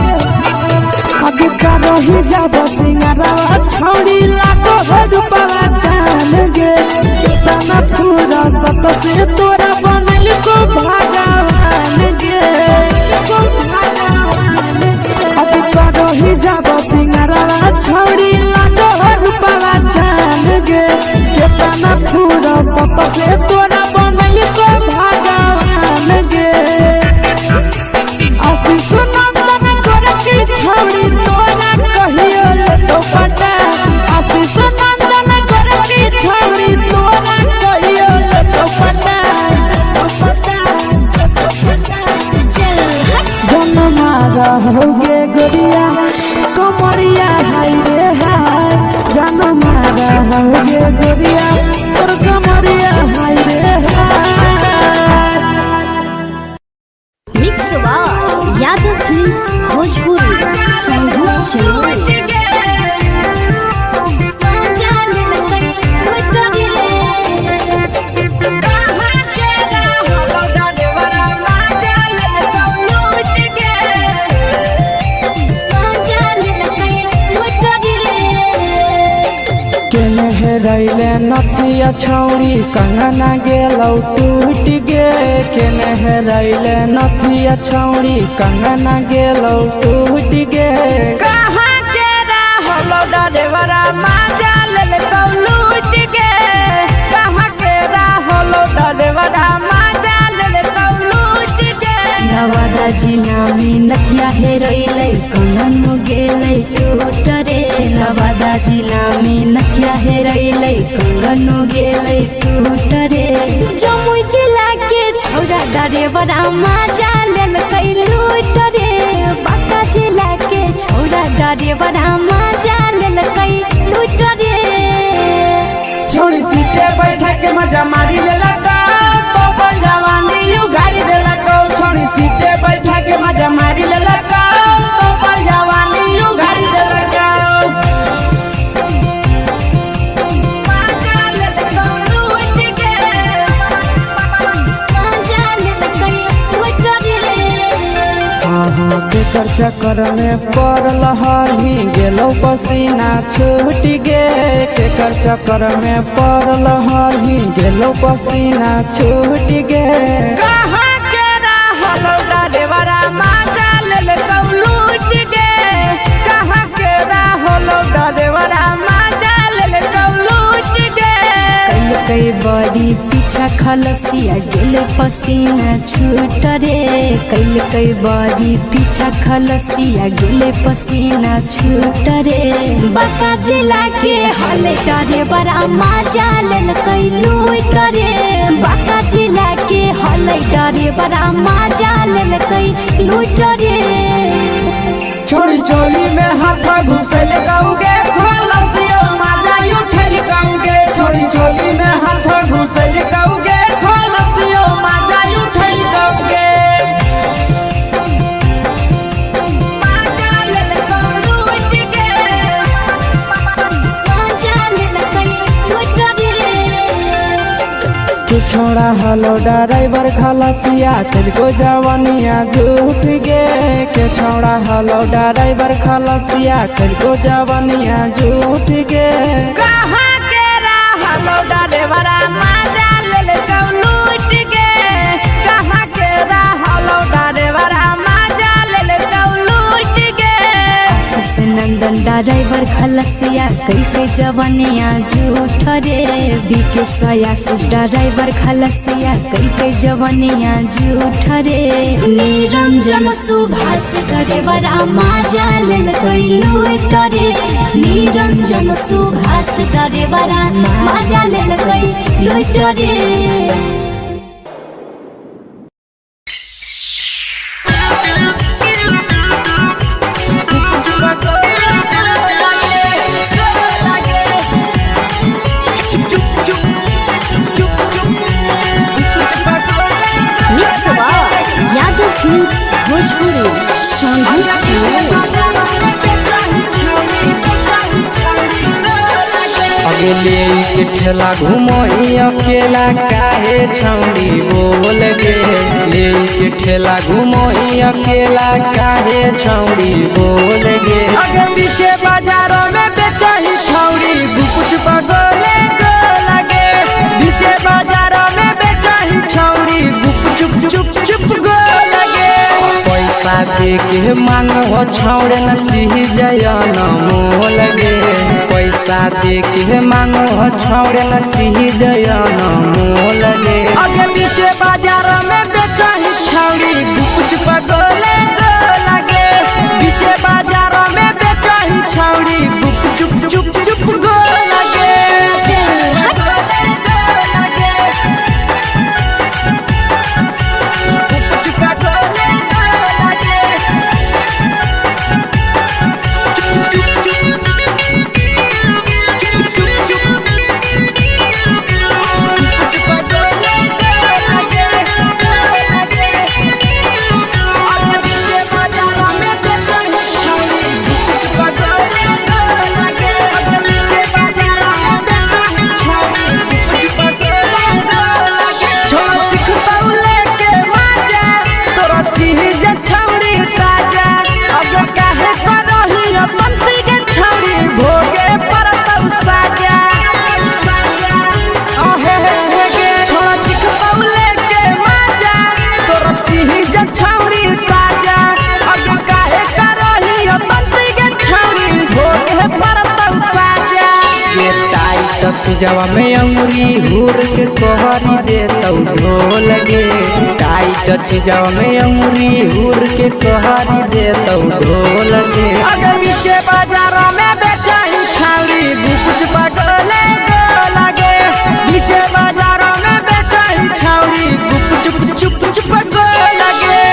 आगे करही जाब सिंगारवा छौड़ी लागो हो रूपवा जान गे केतना फूरा सत से तोरा बनल को भगवान गे को भगवान गे आगे करही जाब सिंगारवा छौड़ी लागो हो रूपवा जान गे केतना फूरा सत से तोरा बनल को भगवान गे आशीष नंदन गोरखी छौड़ी तोरा कहियो लेतो पटा आशीष नंदन गोरखी छौड़ी तोरा कहियो लेतो पटा जनमारा होगे गोरिया कमरिया हाय रे हाय जनमारा होगे गोरिया तोर कमरिया हाय रे हाय mix by Yadav films Bhojpuri Sanghu Channel केने हेरैले नथिया छौरी कंगना गेलौ टूट गे केने हेरैले नथिया छौरी कंगना गेलौ टूट गे कहाँ के रहलो डरेवरा माजा लेलकौ लूट गे कहाँ के रहलो डरेवरा माजा लेलकौ लूट गे नवादा जिला में नथिया हेरैलै कंगन गेलै टूट रे नवादा जिला में नथिया हेरैलै कंगन गेलै टूट रे जमुई जिला के छौरा डरेवरा माजा लेलकै। लेलकै लूट रे। बांका जिला के छोड़ा डरेवरा मजा लेलकै लूट रे। छोड़ी सीटे बैठा के मजा मारी लेलक तो बल जवानी उगारी देलक। छोड़ी सीटे बैठा के मजा मारी लेलक तो बल जवानी उगारी देलक। मजा लेलक लूट के मजा लेलकै लूट रे। के चक्कर में पड़ल हही गेलो पसीना छूट गे। केकर चक्कर में पड़ल हही गेलो पसीना छूट गे। कहाँ के रहल डरेवरा मजा लेलकौ लूट गे। कहाँ के रहल डरेवरा मजा लेलकौ लूट गे। कैलकै बड़ी पीछा खलसिया गेलै पसीना छूट रे। कैलकै बड़ी पीछा खलसिया गेलै पसीना छूट रे। बांका जिला के हले डरेवरा मजा लेलकै लूट रे। बांका जिला के हले डरेवरा मजा लेलकै लूट रे। छोड़ी चोली में हाथ घुसल कौगे खलसियो मजा उठल कौगे। छोड़ी चोली में हाथ घुसल कौगे खलसियो मजा उठल कौगे। मजा लेलकौ लूट गे। मजा लेलकै लूट रे। के छोड़ा हलो ड्राइवर खलसिया को जवानिया झूठ गे। के छोड़ा हलो ड्राइवर खलसिया को जवानिया झूठ गे। कहाँ के रहलो ड्राइवरा मजा लेलकौ लूट गे। कहाँ के रहलो ड्राइवरा मजा लेलकौ लूट गे। आशीष नंदन ड्राइवर खलसिया कैलकै जवनिया झूठ रे। बीके आशीष ड्राइवर खलसिया कैलकै जवनिया झूठ रे। निरंजन सुभाष ड्राइवरा मजा लेलकै लूट रे। निरंजन सुभाष ड्राइवरा मजा लेलकै लूट रे। Mix by Yadav films Bhojpuri Sonbhadra अगले के ठेला घुमोही अकेला काहे छौड़ी बोल गे। ले के ठेला घुमोही अकेला काहे छौड़ी बोल गे। अगे पीछे बाजारों में बेचही छौड़ी गुपच पगोले गो लगे। पीछे बाजारों में बेचही छौड़ी गुप चुप चुप चुप गो लगे। पैसा दे के मांगो छौड़े न चीज मोल गे। पैसा दे के मांगो छौड़े न चीज मोल गे। अगे पीछे बाजारों में बेचही छौड़ी गुपच पगोले गो लगे। पीछे बाजारों में बेचही छौड़ी गुप चुप चुप चुप गो लगे। चीजवा में अंगुरी हुर के कोहरी देतौ ढोल गे। टाइट चीजवा में अंगुरी हुर के कोहरी देतौ ढोल गे। अगे नीचे बाजार में बेचाई छाउरी गुपुच पगले गो लागे। नीचे बाजार में बेचाई छाउरी गुप चुप चुप चुप गो लागे।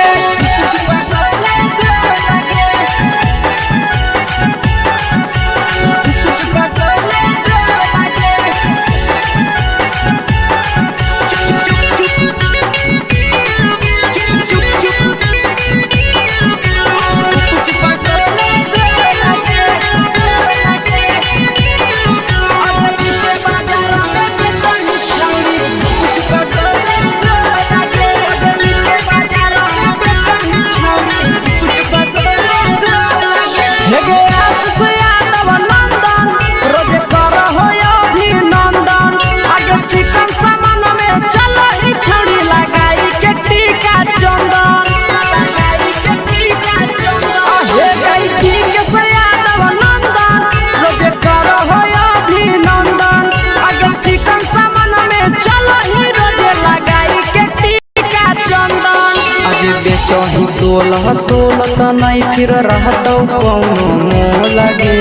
बेचही तोलह तोलत नहीं फिर रहतौ कौनो मोल गे।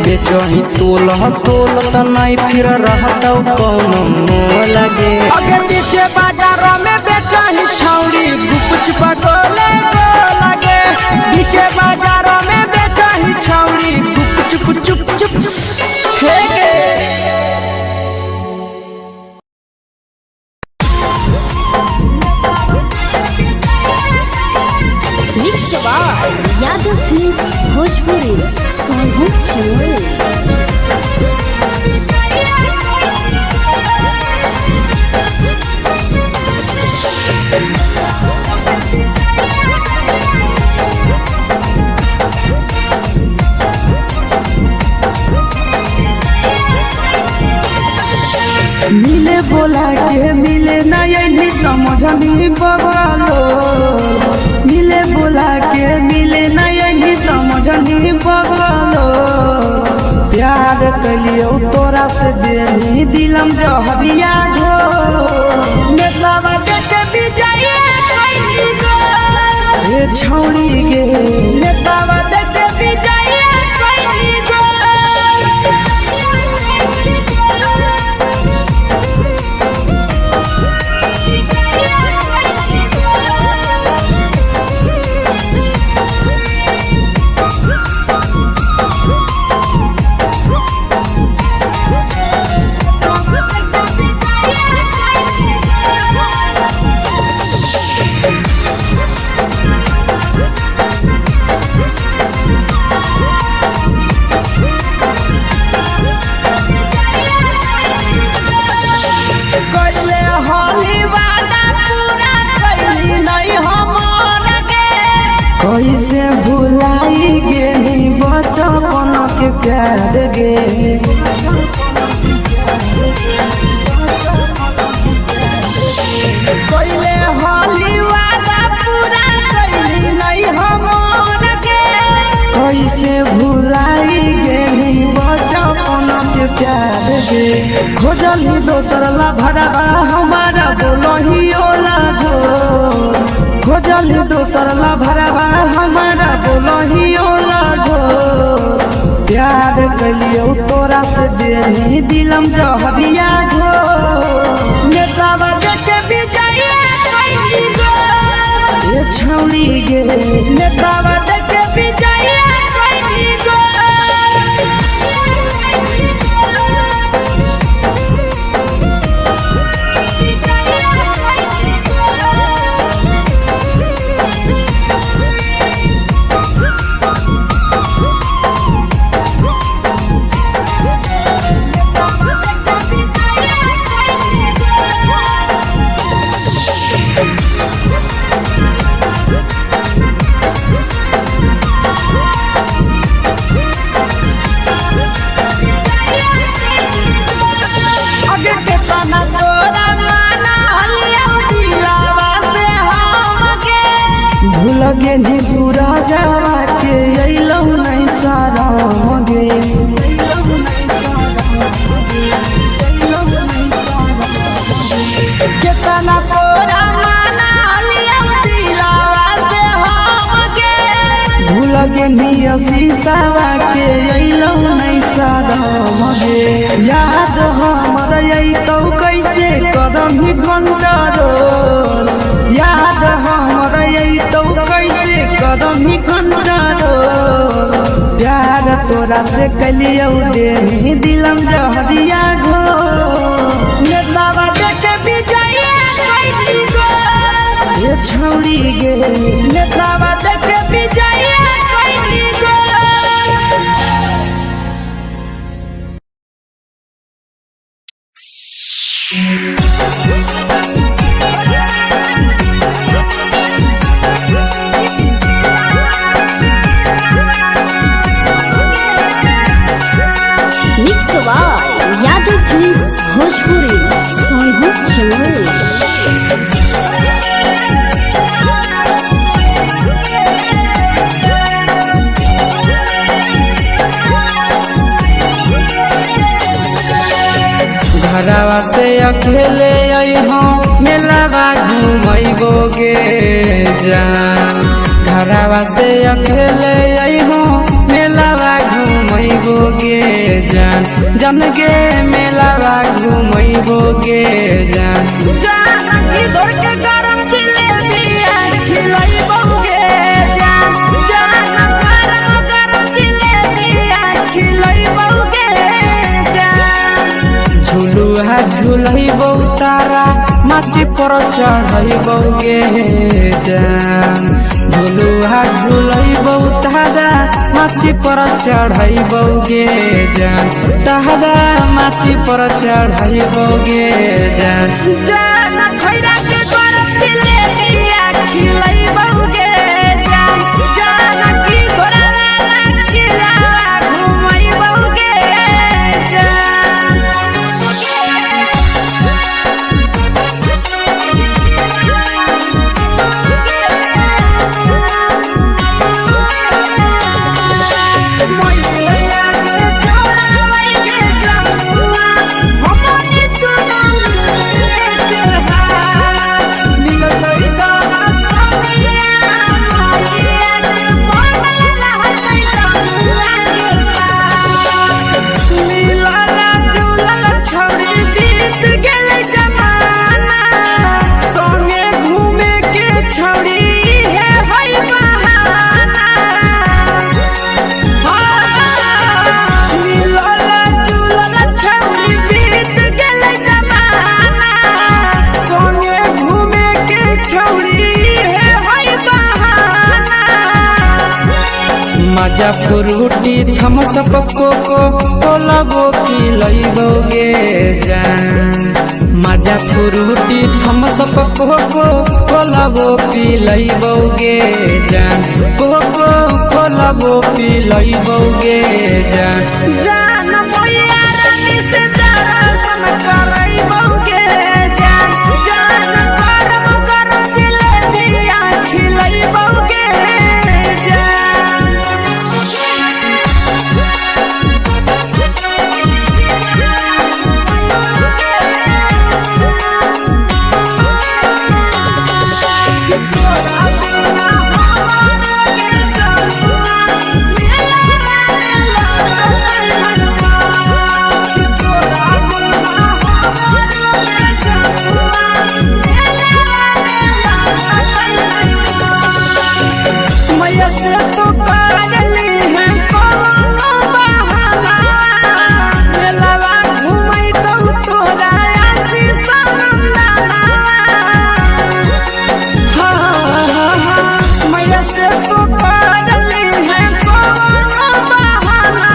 बेचही तोलह तोलत नहीं फिर रहतौ कौनो मोल गे। आगे पीछे बाजार में बेचही छौड़ी गुप चुप गोले लगे। पीछे बाजार में बेचही छौड़ी गुप चुप चुप चुप हे गे। Mix by Yadav films Bhojpuri Sonbhadra Jamui. मिले बोला के मिले ना यही समझनी बगलो। मिले बोला के मिले ना यही समझनी बगलो। प्यार कलियो तोरा से देनी दिलम जहरिया घो। नेतावा देख विजय कैली गो। हे छौड़ी गे नेतावा देख विजय कैली गो। कैले होली वादा पूरा कैली नहीं हमर गे। कैसे भुलाई गेली बचपन के प्यार गे। कैले होली वादा पूरा कैली नहीं हमर गे। कैसे भुलाई गेली बचपन के प्यार गे। खोजली दोसर ला भरवा हमारा बोलही ओला जो। खोजली दोसर ला भरवा हमारा बोलही ओला जो। प्यार कलियो तोरा से देनी दिलम जहरिया घो। नेतावा देख विजय कैली गो। हे छौड़ी गे नेतावा देख विजय कैली गो। अगे केतना तोरा माना हलिया दिलावा से हमके। भूल गेली सूरजवा के अइलौ नहीं साराम गे। केतना तोरा माना हलिया दिलावा से हमके। भूल गेली शीशावा के अइलौ नहीं साराम गे। याद हमर अइतौ कैसे करम कंट्रोल। याद हमर अइतौ कैसे करम कंट्रोल। प्यार तोरा से कलियौ देनी दिलम जहरिया घो। नेतावा देख विजय कैली गो। हे छौड़ी गे नेतावा देख विजय कैली गो। Mix by Yadav films Bhojpuri Sonbhadra Jamui. घरवा से अकेले अइहो। मेलावा घुमैबो गे जान। घरवा से अकेले अइहो मेलावा घुमैबो गे जान, जन गे मेलावा घुमैबो गे जान। जान की धर के गरम जिलेबिया खिलैबो गे जान, जान गरम गरम जिलेबिया खिलैबो गे जान। झुलुहा झुलैबौ तारा माची पर चढ़ैबौ गे जान। झुलुहा झुलैबौ तारा माची पर चढ़ैबौ गे जान, तारा माची पर चढ़ैबौ गे जान। जान खैरा के गरम जिलेबिया खिलैबो गे जान, जान की तोरा वाला खिलावा घुमैबो गे जान। मजा फ्रूटी थम्सअप कोको कोलाबो पिलैबौ गे जान। मजा फ्रूटी थम्सअप कोको कोलाबो पिलैबौ गे जान, कोको कोलाबो पिलैबौ गे जान। जान मैया रानी से दर्शन करैबौ गे जान, जान गरम गरम जिलेबिया खिलैबौ गे जान। मैया से तो करली है कोनो बहाना, मेलावा घुमैतौ तोरा आशीष नंदना। हाँ हाँ हाँ, मैया से तो करली है कोनो बहाना,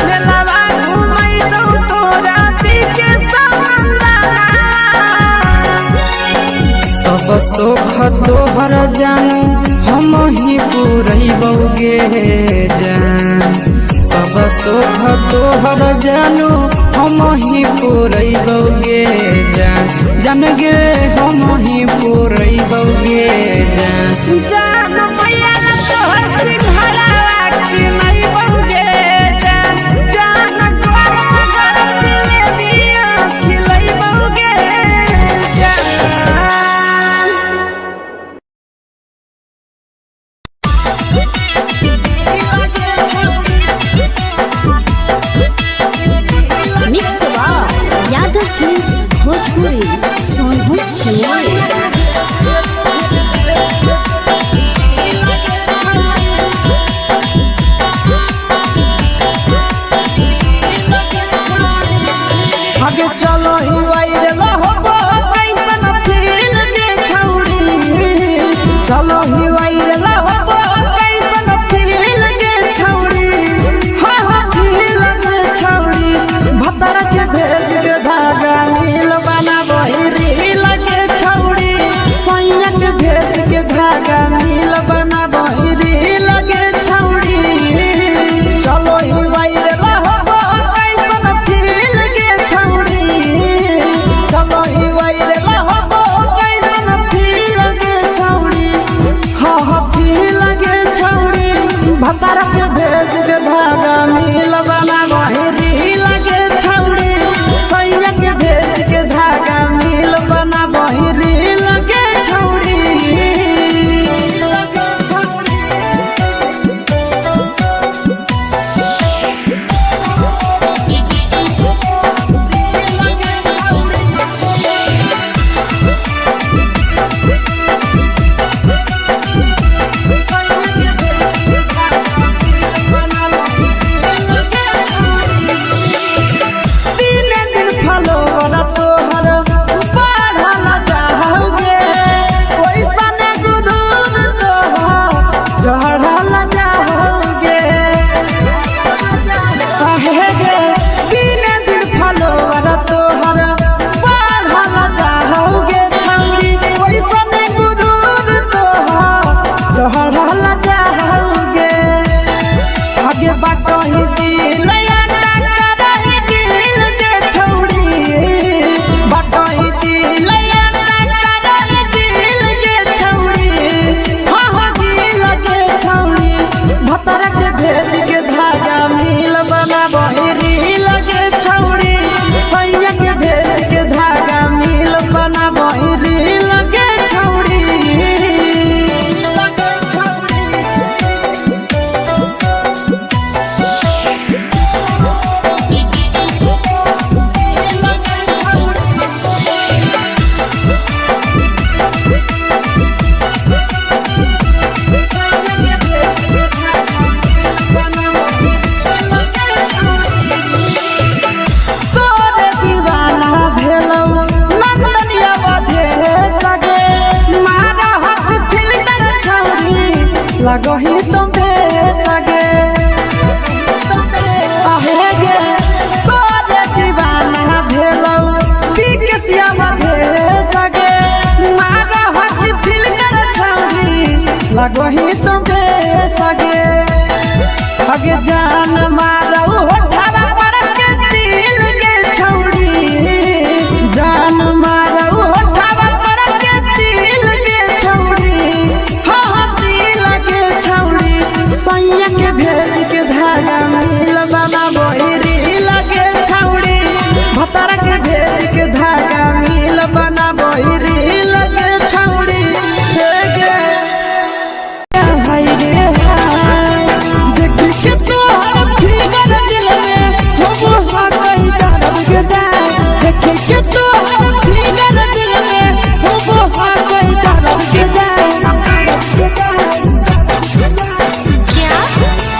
मेलावा घुमैतौ तोरा पीके नंदना। सब सुख तोहर जानू हम ही पुरैबौ गे जान। सब सुख तोहर जानू हम ही पुरैबौ गे जान, जान गे हम ही पुरैबौ गे जान। जान मैया तोहर सिंघारावा किनैबौ गे जान, जान गरम गरम जिलेबिया खिलैबौ गे जान। Mix by Yadav films Bhojpuri Sonhu Chamoli. आगे चलो ही वायरल होबो कैसन फील गे छौड़ी, चलो ही वायरल होबो कैसन फील गे छौड़ी, हाँ हाँ फील गे छौड़ी। भतर के भेज के धागा नील बनाबही रील गे छौड़ी, सैया के भेज के धागा नील बनाबही रील गे छौड़ी। चलो ही वायरल होबो कैसन फील गे छौड़ी, चलो ही वायरल होबो कैसन फील गे छौड़ी, हाँ हाँ फील गे लगही तुम बेसगे आहे गे तोरे दीवाना भेलौ पीके श्यामा भेसगे मारा हकी फिल्टर छौरी लगही तुम बेसगे अगे जान मारौ होठावा पर के दिल गे छौरी जान मारौ होठावा पर के दिल गे छौरी हाँ हाँ दिल गे छौरी सैया के भेज के धागा मिल बाबा बहिरी लगे छौरी भतारा के भेज के धागा मिल बना बहिरी लगे छौरी हे गे हाय रे हाय देख के तोहर फिगर दिल में हम हाकई दर्द के दाय देख के तोहर फिगर दिल में हम हाकई दर्द के दाय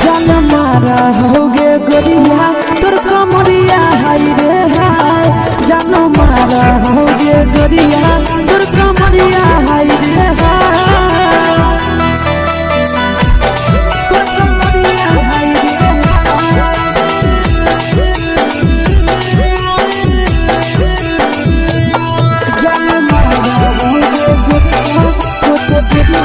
जान मारा होगे गोरिया तोर कमरिया हाय रे हाय जान मारा होगे गोरिया तोर कमरिया हाय रे हाय तोर कमरिया हाय रे हाय जान मारा होगे गोरिया तोर कमरिया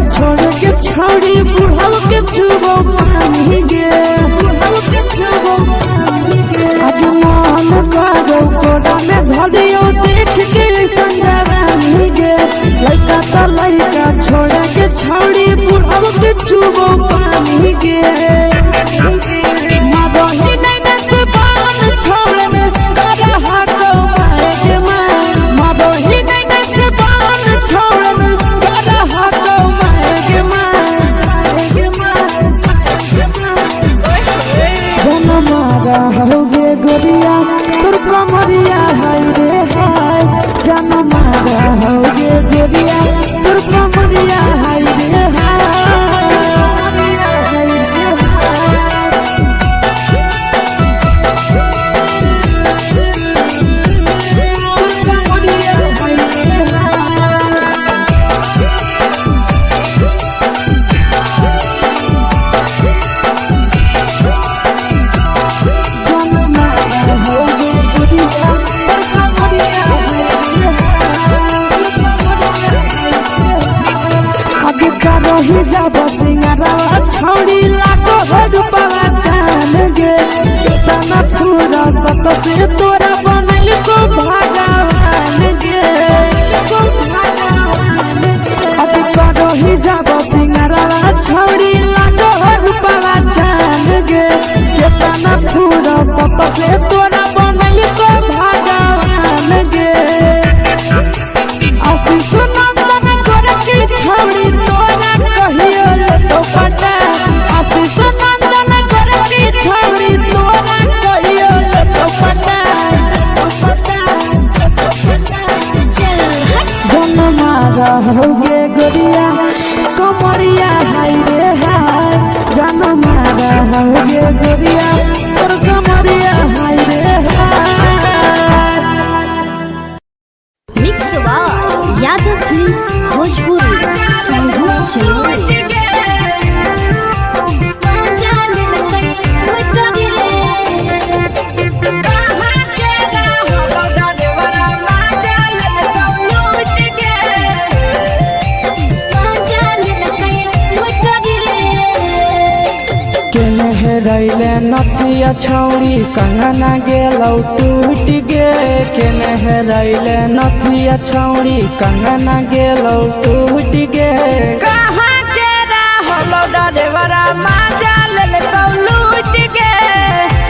छोड़ी बुढ़ाव के छुबो पानी गे बुढ़ाव के छुबो पानी गे आज मन करो कोड़ा में धरियो देख के संजवानी गे लइका त लइका छोड़ के छौड़ी बुढ़ाव के छुबो पानी गे मादही नैना से बान छोड़ में करा हाथो मारे के मां मादही नैना से बान छोड़ में करा हाथो मारे के मां मारे के मां जन मारा होगे गोरिया तोर कमरिया हाय रे हाय जन मारा होगे गोरिया तोर कमरिया हाय रे हाय तोर कमरिया हाय रे हाय। जन मारा होगे गोरिया तोर कमरिया हाय रे हाय आगे करही जाब सिंगारा छौड़ी लागो रूपवा जान गे केतना फूरा सत से तोरा बनल को भगवान गे को भगवान गे आगे करही जाब सिंगारा छौड़ी लागो रूपवा जान गे केतना फूरा सत से तोरा बनल को भगवान गे आशीष नंदन गोरखी छौड़ी तोरा कहियो लेतो पटा आशीष नंदन गोरखी छौड़ी तोरा कहियो लेतो पटा जन मारा होगे गोरिया कमरिया हाय रे हाय जन मारा होगे गोरिया तोर कमरिया हाय रे हाय mix by Yadav films Bhojpuri Sonbhadra Jamui. केने हेरैले नथिया छौरी कंगना गेलौ टूट गे केने हेरैले नथिया छौरी कंगना गेलौ टूट गे कहाँ के रहलो डरेवरा माजा लेलकौ लूट गे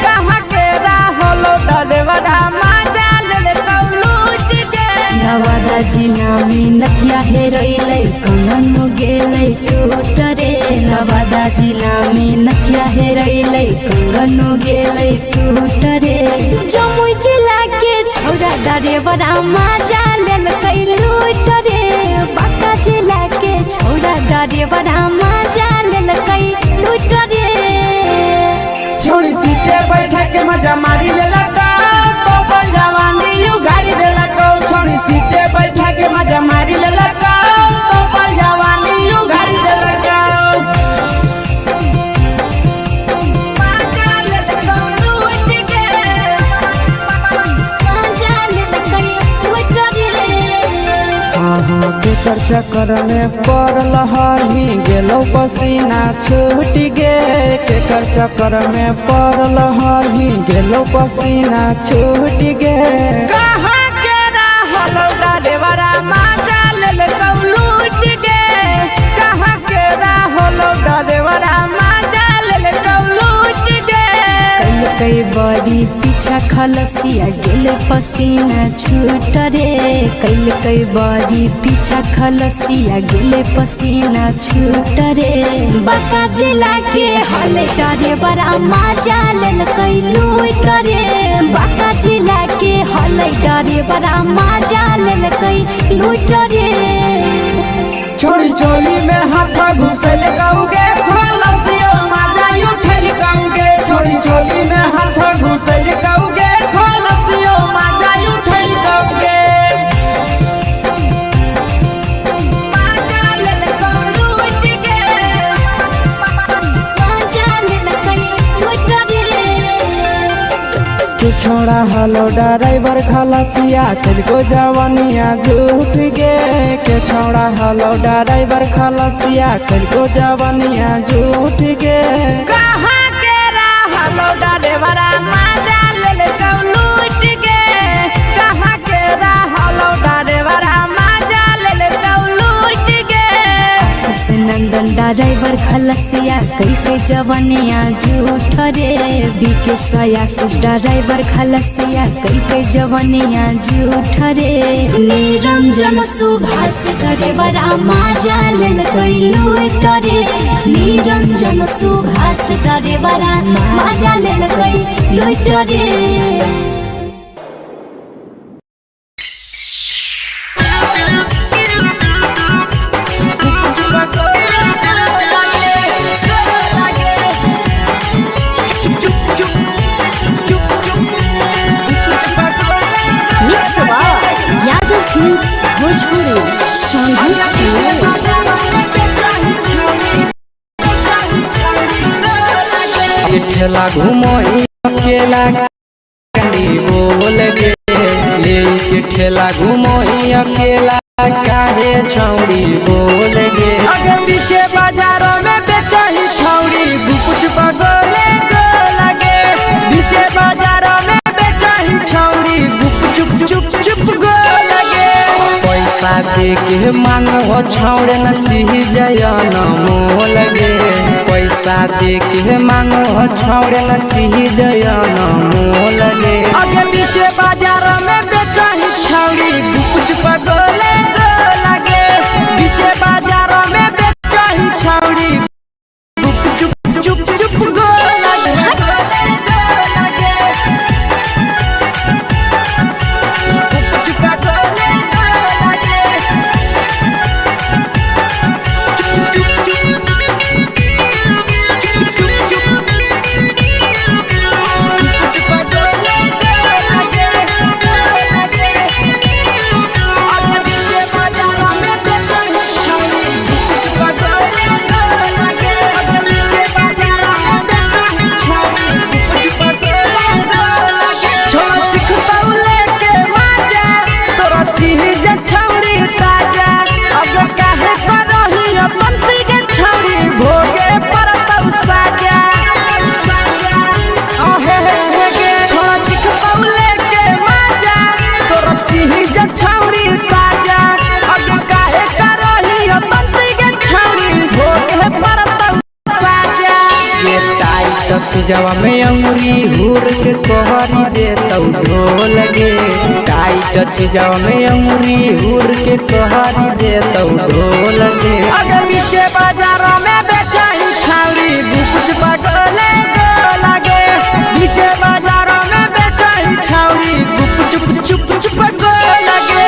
कहाँ के रहलो डरेवरा माजा लेलकौ लूट गे नवादा जिला में नथिया हेरैलै कंगन गेलै टूट रे। नवादा जिला में नथिया हेरैलै कंगन गेलै टूट रे। जमुई जिला के छौरा डरेवरा माजा लेलकै लूट रे। बांका जिला के छौरा डरेवरा माजा लेलकै लूट रे। छोड़ी सीटे बैठा के मजा मारी लेलक तो अपन जवानी उगारी देलक। छोड़ी सीटे बैठा के मजा मारी लेलक तो अपन जवानी उगारी देलक। मजा लेलक लूट के माजा लेलकै लूट रे। केकर चक्कर में पड़ल हही गेलो पसीना छूट गे। केकर चक्कर में पड़ल हही गेलो पसीना छूट गे। कहाँ के रहल डरेवरा माजा लेलकौ लूट गे। कहाँ के रहल डरेवरा माजा लेलकौ लूट गे। कैलकै बड़ी पीछा खलसिया गेलै पसीना छूट रे। कैलकै बड़ी पीछा खलसिया गेलै पसीना छूट रे। बांका जिला के हले डरेवरा माजा लेलकै लूट रे। बांका जिला के हले डरेवरा माजा लेलकै लूट रे। छोड़ी चोली में हाथ घुसल कौगे खलसियो माजा उठल कौगे। छोड़ी चोली में हाथ घुसल कौगे खलसियो माजा उठल कौगे। माजा लेलकौ लूट गे। माजा लेलकै लूट रे। के छोड़ा हलो ड्राइवर खलसिया को जवानिया झूठ गे। के छोड़ा हलो ड्राइवर खलसिया को जवानिया झूठ गे। कहाँ के रहलो ड्राइवरा माजा लेलकौ लूट गे। कहाँ के रहलो ड्राइवरा माजा लेलकौ लूट गे। आशीष नंदन ड्राइवर खलसिया कैलकै जवनिया झूठ रे। बीके आशीष ड्राइवर खलसिया कैलकै जवनिया झूठ रे। निरंजन सुभाष ड्राइवरा माजा लेलकै लूट रे। निरंजन सुभाष ड्राइवरा माजा लेलकै लूट रे। Mix by Yadav films Bhojpuri Sonbhadra जिला। के ठेला घुमोही अकेला कांडी बोल गे। ले के ठेला घुमोही अकेला काहे छौड़ी बोल गे। आगे पीछे बाजारों में बेचाही छौड़ी गुपच बगोले गो लगे। पीछे बाजारों में बेचाही छौड़ी गुप चुप चुप चुप गो लगे। पैसा दे के मांगो छौड़े न चीज मोल गे। पैसा दे के मांगो छौड़े न चीज मोल गे। आगे पीछे बाजारों में बेचाही छौड़ी गुपच बगोले गो लगे। पीछे बाजारों में बेचाही छौड़ी गुप चुप चुप चुप गो लगे। गुप चुप गोले गो लगे। चुप चुप चुप चुप चुप चुप गोले गो लगे गो लगे। आगे पीछे बाजारों में बेचाही छौड़ी गुप गोले गो लगे। आगे पीछे बाजारों में बेचाही छौड़ी गुप गोले गो लगे। छोड़ा चिखतौले के माजा तोरा चीज छौड़ी ताजा। अब काहे करही अपन के छौड़ी भोगे परतौ साजा। आहे हे हे गे छोड़ा चिखतौले के माजा तोरा चीज छौड़ी ताजा। अब काहे करही अपन के छौड़ी भोगे परतौ साजा। ये टाइट चीजवा में अंगुरी हुर के तोहरी दे तौ ढोल गे। टाइट चीजावा में अंगुरी हुर के कहारी देतौ ढोल गे। अगे बीचे बाजार में बेचाही छाउरी गुपच पगले गो लागे। बीचे बाजार में बेचाही छाउरी गुप चुप चुप चुप गो लागे।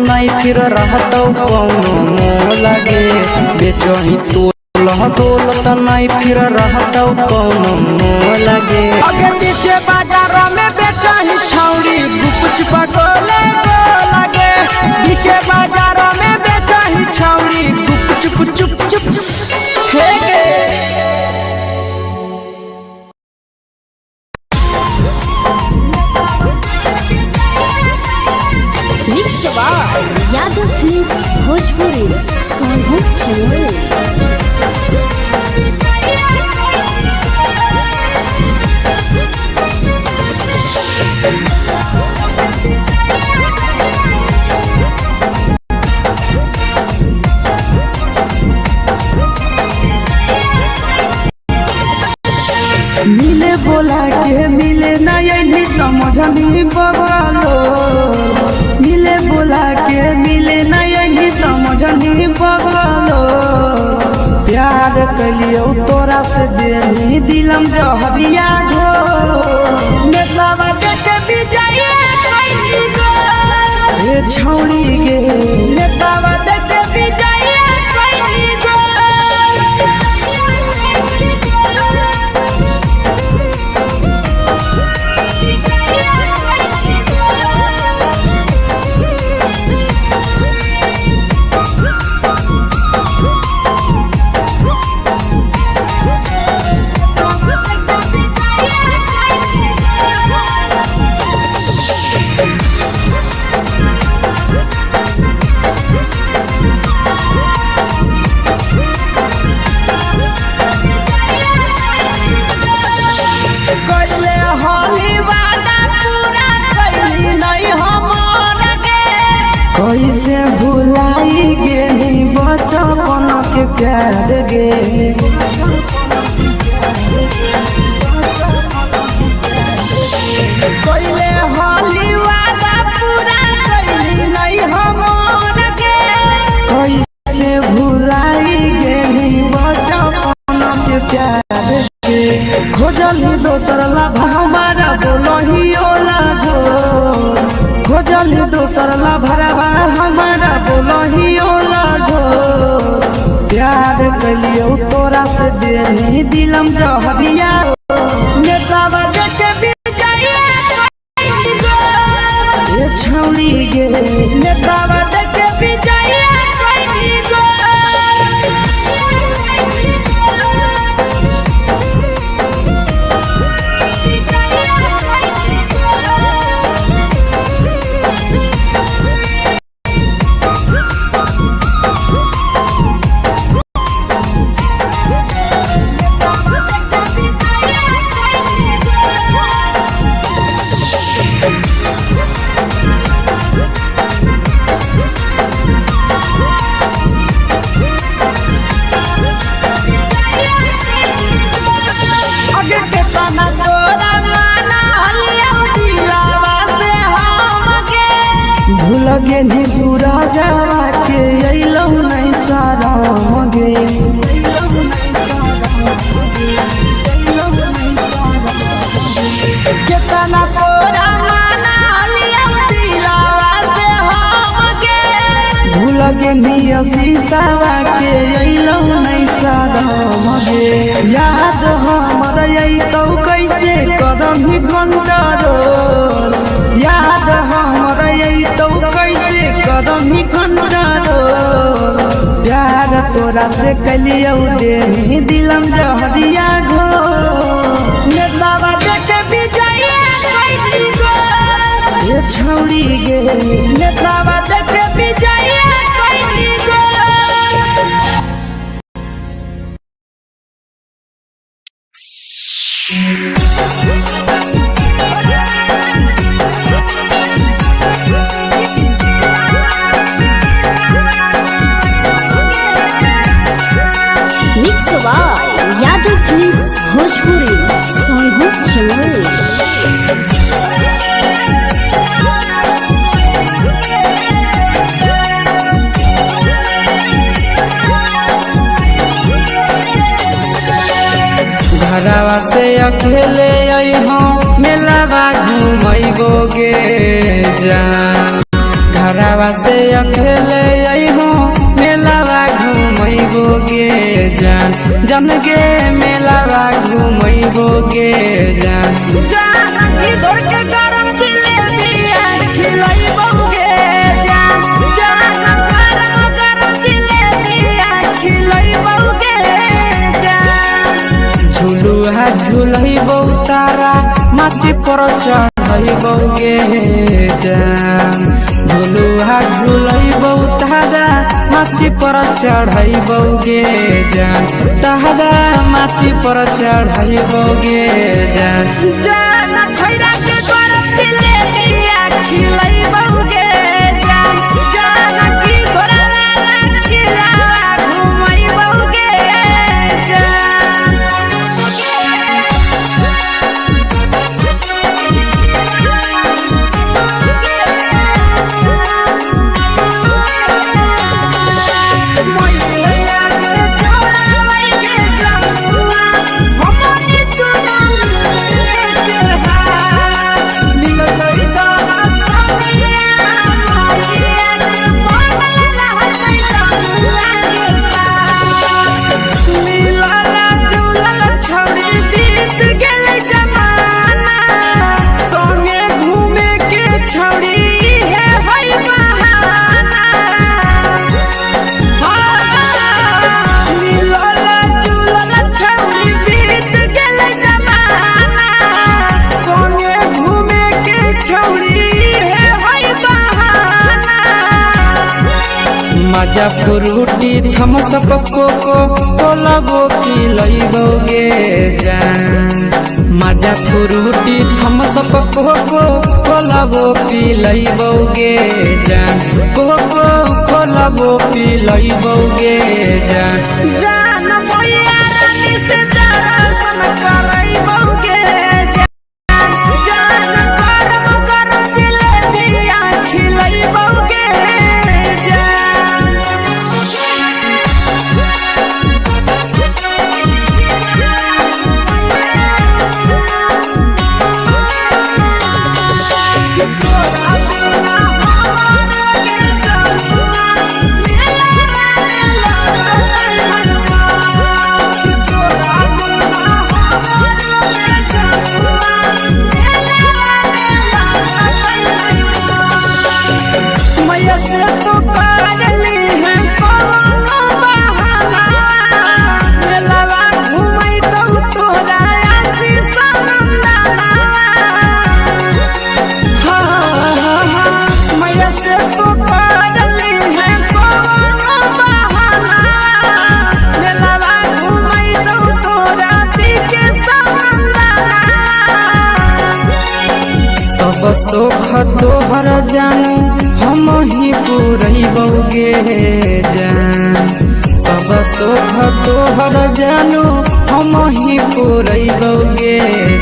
नहीं फिर रहतौ कौनो मोह लगे बेचही तोल दौलत नहीं फिर रहतौ कौनो मोह लगे। अगे पीछे बाजार में बेचही छाउरी गुप चुपा गोले गो लगे। पीछे बाजार में बेचही छाउरी गुप चुप चुप चुप हे गे। Mix by Yadav films Bhojpuri Sonu Chamoli. मिले बोला के मिले ना यही समझनी बगलो। मिले बोला के मिले ना यही समझनी बगलो। प्यार कलियो तोरा से देनी दिलम जहरिया घो। नेतावा देख विजय कैली गो। हे छौड़ी गे नेतावा देख विजय कैली गो। कैले होली वादा पूरा कैली नहीं हमर गे। कैसे भुलाई गेली बचपन के प्यार गे। कैले होली वादा पूरा कैली नहीं हमर गे। कैसे भुलाई गेली बचपन के प्यार गे। खोजली दोसर लाभ हमारा बोलही ओला जो। खोजली दोसर लाभ हमारा बोलही ओला जो। प्यार कलियो तोरा से देनी दिलम जहरिया। नेतावा देख विजय कैली गो। हे छौड़ी गे नेतावा देख विजय कैली गो। अगे केतना तोरा माना हलिया दिलावा से हमके। भूल गेली सूरजवा के अइलौ नहीं साराम गे। केतना तोरा माना हलिया लगे शीशावा के अइलौ नै सदम गे। याद हमर अइतौ कैसे करम कंट्रोल, याद हमर अइतौ कैसे करम कंट्रोल। प्यार तोरा से कलियौ देही दिलम जहरिया घोर। नेतावा देख विजय कैली गो, ए छौड़ी गे। नेतावा देख विजय कैली गो। Mix by Yadav films Bhojpuri Sonhu Chamoli. घरवा से अकेले अइहो मेलावा घुमैबो गे जान। घरवा से अकेले अइहो मेलावा घुमैबो गे जान, जन गे मेलावा घुमैबो गे जान। जान की धोर के गरम जिलेबिया खिलैबो गे जान, जान गरम गरम जिलेबिया खिलैबो गे जान। झुलुहा झुलैबो तारा माची पर चढ़ैबो गे जान। झुलुहा झुलैबो तारा माची पर चढ़ैबो गे जान, तारा माची पर चढ़ैबो गे जान। जान खैरा के गरम जिलेबिया खिलैबो गे जान, जान की धोरा वाला खिलावा घुमैबो गे जान। छौड़ी हे होई बहाना, मिलल जुलल छौड़ी बीत गेलै जमाना, संगे घूमे के छौड़ी हे होई बहाना। मजा फ्रूटी थम्सअप कोको कोलाबो पिलैबो गे जान। मजा फ्रूटी थम्सअप कोको कोलाबो पिलैबो गे जान, कोको कोलाबो पिलैबो गे जान। जान मैया रानी से दर्शन करैबो गे जान, जान गरम गरम जिलेबिया खिलैबो गे जान। मैया से तो करली है कोनो बहाना, मेलावा घुमै तो तोरा आशीष नंदना। हाँ हाँ हाँ, मैया से तो करली है कोनो बहाना, मेलावा घुमै तो तोरा पीके नंदना। सब सुख तोहर जानू हम ही पुरैबो गे जान। सब सुख तोहर जानू हम ही पुरैबो गे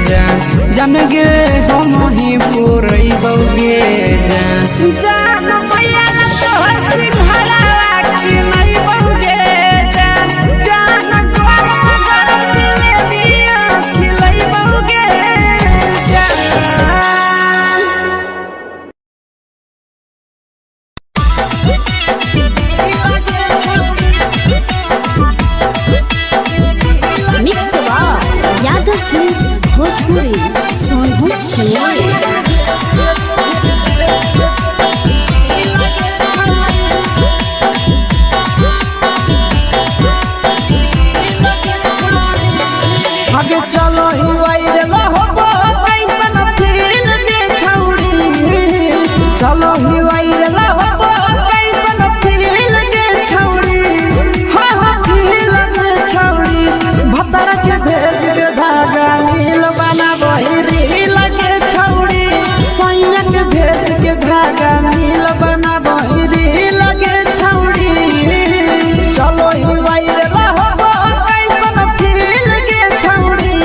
जान, जान गे हम ही पुरैबो गे जान। जान मैया तोहर सिंघारा खिलैबो गे जान, जान गरम गरम जिलेबिया खिलैबो गे जान। Mix by Yadav films Bhojpuri Sonu Chennai. आगे चलो ही वायरल होबो कैसन फील गे छौड़ी। चलो ही वायरल होबो कैसन फील गे छौड़ी। हाँ हाँ फील गे छौड़ी। भतर के भेज के धागा नील बनाबही रील गे छौड़ी। सैया के भेज के धागा नील बनाबही रील गे छौड़ी। चलो ही वायरल होबो कैसन फील गे छौड़ी।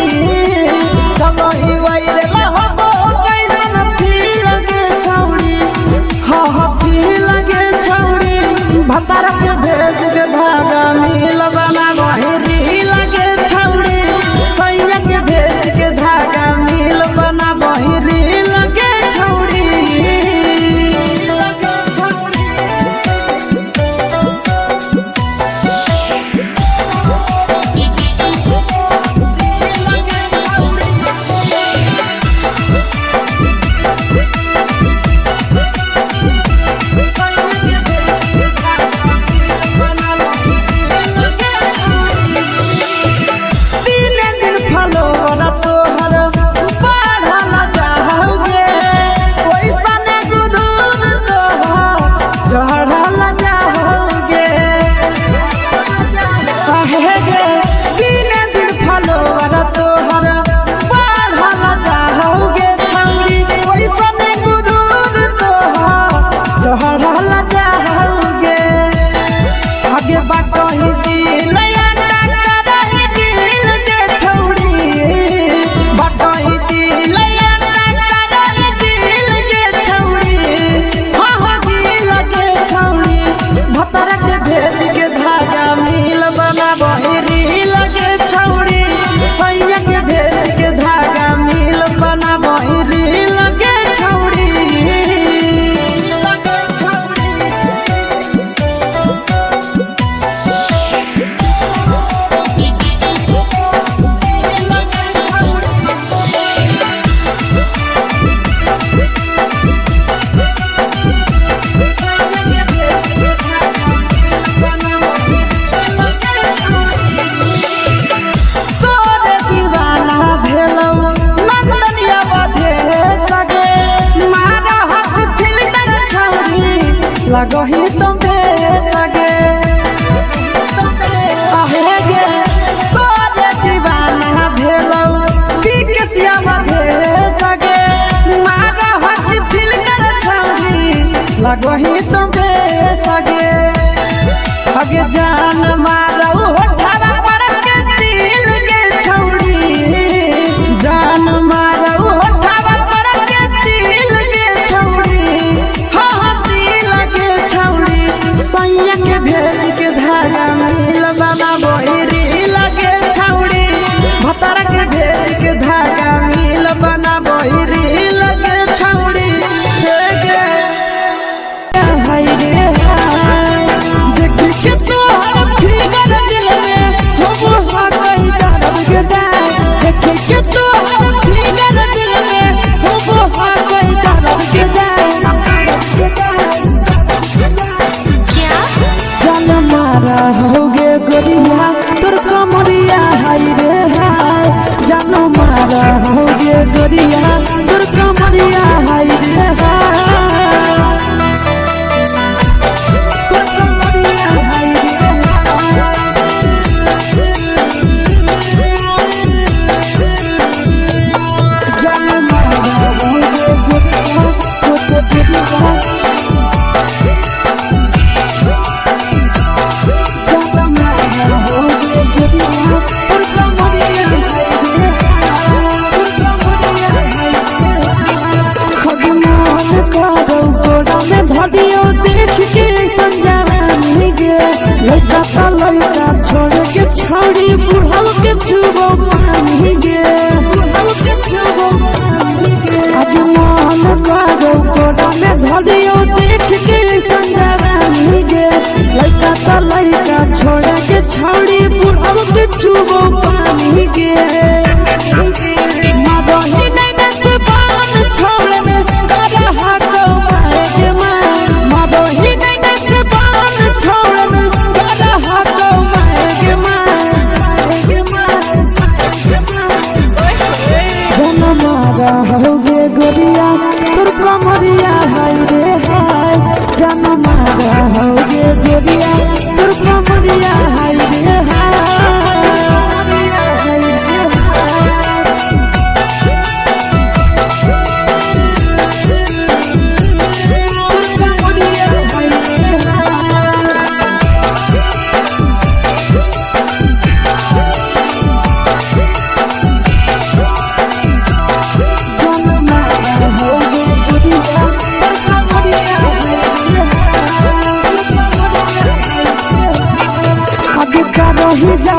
चलो ही वायरल होबो कैसन फील गे छौड़ी। हाँ हाँ फील गे छौड़ी। भतार के भेज के धागा नील बनाबही रील गे छौड़ी। सैया के भेज के धागा नील बनाबही रील गे छौड़ी। दिने दिन फलोवर तोहर बढ़ल जाओगे। ओइसन गुरूर तोहर चढ़ल जाओगे। काहे गे दिने दिन फलोवर तोहर बढ़ल जाओगे छौड़ी। ओइसन गुरूर तोहर चढ़ल जाओगे। आगे बाटही दिल आटा करही दिल गे छौड़ी। बाटही दिल आटा करही दिल गे छौड़ी। हाँ हाँ दिल गे छौड़ी। भतर के भेज के धागा मिल बनाबही रील गे छौड़ी। सैया के भेज के धागा मिल बनाबही रील गे छौड़ी। तोरे दीवाना भेलौ नंदनिया बधे सगे। मारा हक फिल्टर छौड़ी लगही तुम सगे। आहे गे तोरे दीवाना भेलौ बिकसिया बधे सगे। मारा हक फिल्टर छौड़ी लगही तुम सगे। अगे जान मारौ होठावा पर के दिल गे छौड़ी। जान मारौ होठावा पर के दिल गे छौड़ी। हाँ हाँ दिल गे छौड़ी। सैया के भेज के धागा मिल बनाबही रील गे छौड़ी। भतर के भेज के धागा मिल बनाबही रील गे छौड़ी। गे गे हाय रे हाय देख के तोहर फिगर दिल में हम हा कहीं दर्द के दाय। देख के तोहर फिगर दिल में हम हा कहीं दर्द के दाय। जान मारा होगे गोरिया तोर कमरिया हाय रे हाय। जान मारा होगे गोरिया तोर कमरिया हाय रे हाय। तोर कमरिया हाय रे हाय। जान मारा होगे गोरिया तोर कमरिया। जान मारा होगे गोरिया तोर कमरिया हाय रे हाय। तोर कमरिया हाय रे हाय। खगमान करौ गोरा में धरियो देख के संजानी गे। लइका त लइका छोड़ के छौड़ी बुढ़ऊ के छुबो पानी गे। बुढ़ऊ के छुबो पानी गे। अजमान करौ गोरा में धरियो देख के संजानी गे। लइका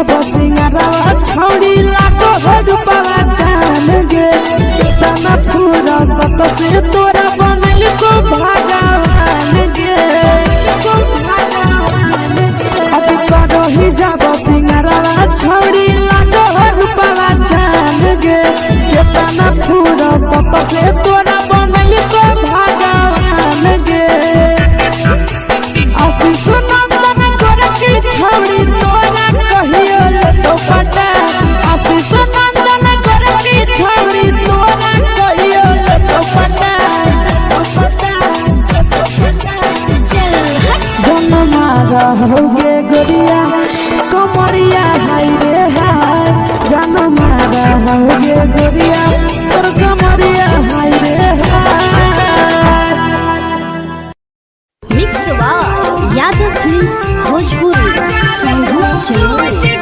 जाब सिंगारवा छौड़ी लागो हो रूपवा जान गे। केतना फूरा सत से तोरा बनल को भगवान गे। अब करही जाब सिंगारवा छौड़ी लागो हो रूपवा जान गे। केतना फूरा सत से तोरा बनल को भगवान गे। आशीष नंदन गोरखी छौड़ी तोरा कहियो लतो पटा। आशीष नंदन गोरखी छौड़ी तोरा कहियो लतो पटा। चल हट। जनमा रहोगे गोरिया कमरिया हाय रे हाय। जनमा रहोगे गोरिया तोर कमरिया हाय रे हाय। Mix by Yadav films Bhojpuri Sonbhadra Chamoli.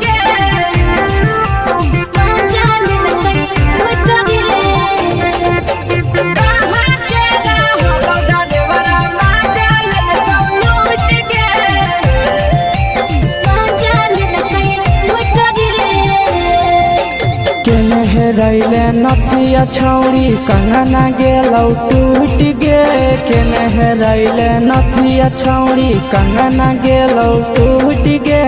केने हेरैले नथिया छौड़ी कंगना गेलौ टूट गे। केने हेरैले नथिया छौड़ी कंगना गेलौ टूट गे।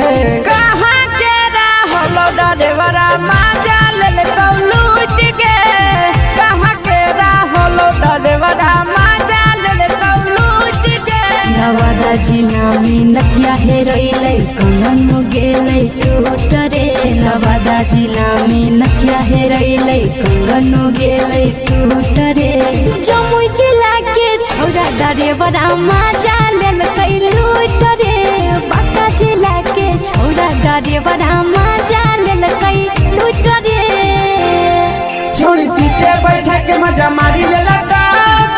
कहाँ के रहलो डरेवरा माजा लेलकौ लूट गे। कहाँ के रहलो डरेवरा माजा लेलकौ लूट गे। नवादा जिला में नथिया हेरैलै कंगन गेलै टूट रे। नवादा जिला में नथिया हेरैलै कंगन गेलै टूट रे। जमुई जिला के छौड़ा डरेवरा माजा लेलकै लूट रे। बांका जिला के छौड़ा डरेवरा माजा लेलकै लूट रे। छोड़ी सीटे बैठा के मजा मारी लेलकौ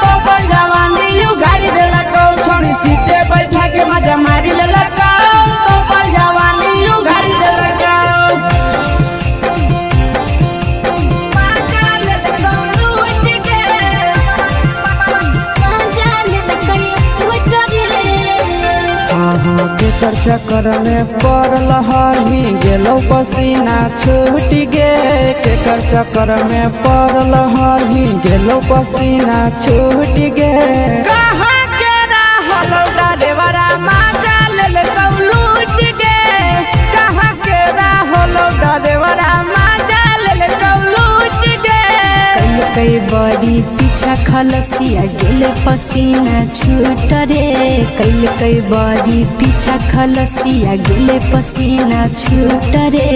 तो अपन जवानी you गाड़ी देलकौ। छोड़ी सीटे बैठा के मजा मारी लेलकौ तो अपन जवानी you गाड़ी देलकौ। माजा लेलकौ लूट गे। माजा लेलकै लूट रे। अहाँ के चक्कर में पड़ल हही गेलौ पसीना छूट गे। केकर चक्कर में पड़ल हही गेलौ पसीना छूट गे। कहाँ के रहलो डरेवरा माजा लेलकौ लूट गे। कहाँ के रहलो डरेवरा माजा लेलकौ लूट गे। कई बड़ी पीछा खलसिया गेल पसीना छूट रे। कैलकै बड़ी पीछा खलसिया गेल पसीना छूट रे।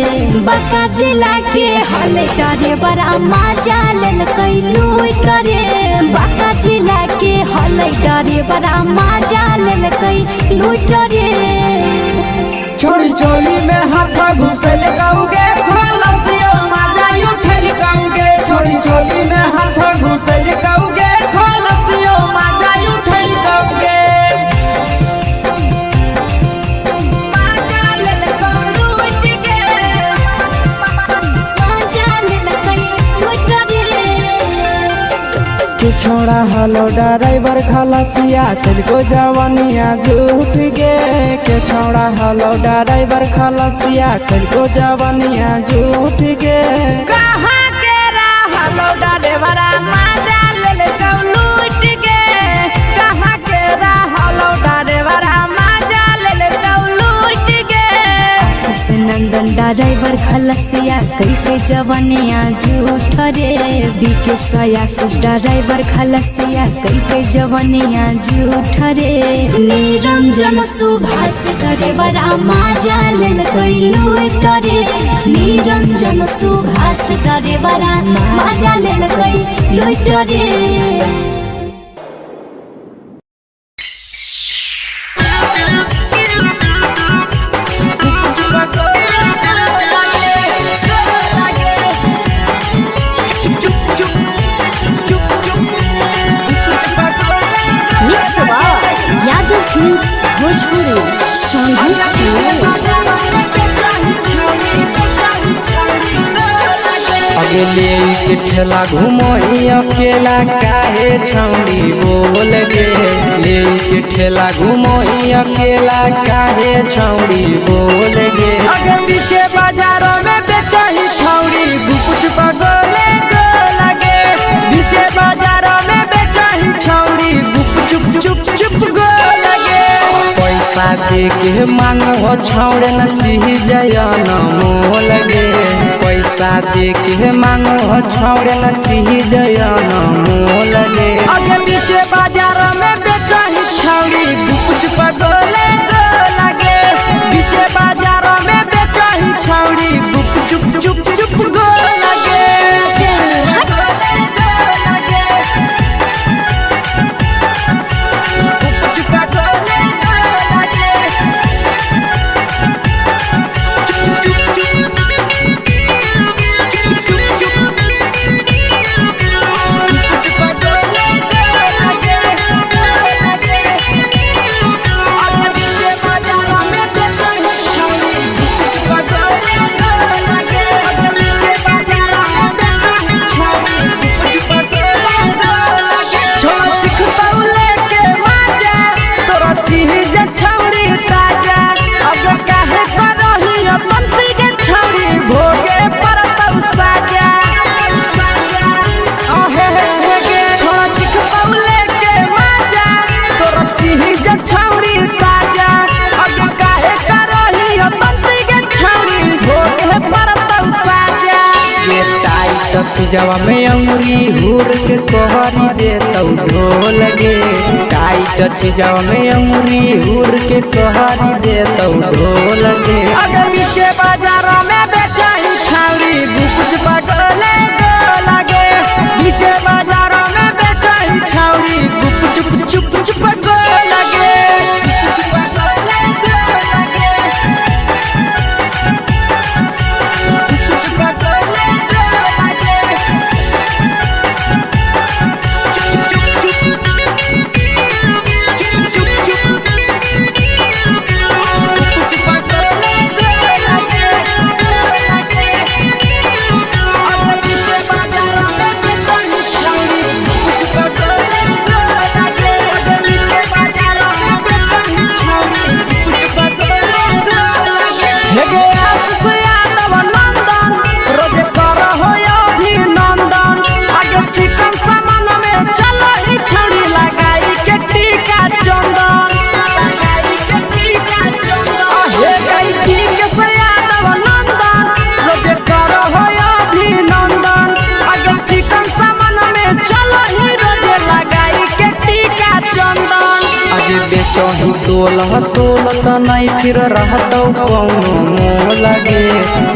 बांका जिला के हले डरेवरा माजा लेलकै लूट रे। बांका जिला के हले डरेवरा माजा लेलकै लूट रे। छोड़ी चोली में हाथ घुसल कौगे खलसियो माजा उठल कौगे। छोड़ी चोली में हाथ घुसल कौगे खलसियो माजा उठल कौगे। माजा लेलकौ लूट गे। माजा लेलकै लूट रे। के छोड़ा हलो ड्राइवर खलसिया तेलको जवानिया झूठ गे। के छोड़ा हलो ड्राइवर खलसिया तेलको जवानिया झूठ गे। कहाँ के रहलो डरेवरा माजा लेलकौ लूट गे। कहाँ के रहलो डरेवरा माजा लेलकौ लूट गे। आशीष नंदन ड्राइवर खलसिया कैके जवनिया झूठ रे। बीके सयासी ड्राइवर खलसिया कैके जवनिया झूठ रे। निरंजन सुभाष डरेवरा माजा लेलकै लूट रे। निरंजन सुभाष डरेवरा माजा लेलकै लूट रे। Mix by Yadav films Bhojpuri Sonbhadra Chamoli. अगले के ठेला घुमोही अकेला काहे छौड़ी बोल गे। ले के ठेला घुमोही अकेला काहे छौड़ी बोल गे। अगे पीछे बाजार दे के मांगो छौड़े न चीज अनमोल गे। पैसा दे के मांगो छौड़े न चीज अनमोल गे। आगे पीछे बाजार में बेचही छौड़ी गुपचुप गोले गोला गे। पीछे बाजार में बेचही छौड़ी गुपचुप चुप चुप गोला गे। गुपचुप गोले गोला गे। चुप चुप चुप चुप चुप चुप गुपचुप गोले गोला गे गोला गे। आगे पीछे बाजार में बेचही छौड़ी गुपचुप गोले गोला गे। आगे पीछे बाजार में बेचही छौड़ी गुपचुप गोले गोला गे। छोड़ा चिखतौले के माजा तोरा चीज छौड़ी ताजा। अब काहे करही अपन के छौड़ी भोगे परतौ साजा। आहे हे गे छोड़ा चिखतौले के माजा तोरा चीज छौड़ी ताजा। अब काहे करही अपन के छौड़ी भोगे परतौ साजा। ये टाइट चीजवा में अंगुरी हुर के कोहरी देतौ ढोल गे। टाइट चीजवा में अंगुरी हुर के कोहरी देतौ ढोल गे। अगर नीचे बाजार में बेचाही छौड़ी गुपचुप गोले गोला गे। नीचे बाजार में बेचाही छौड़ी गुपचुप चुप चुप गोला गे। गुपचुप गोले गोला गे। गुपचुप गोले गोला गे। चुप चुप चुप चुप चुप चुप गुपचुप गोले गोला गे गोला गे। आगे पीछे बाजार में बेचही छौड़ी गुपचुप गोले गोला गे। आगे पीछे बाजार में बेचही छौड़ी गुपचुप गोले गोला गे। हे गे आशीष यादव नंदन रोज करहो अभिनंदन। आगे चिकन सामान में चलही छौड़ी लगाई के टीका चंदन। लगाई के टीका चंदन। हे गई ठीक से यादव नंदन रोज करहो अभिनंदन। आगे चिकन सामान में चलही रोज लगाई के टीका चंदन। अगे बेचही तोल तोल त नहीं फिर रहतौ कौनो मोल गे।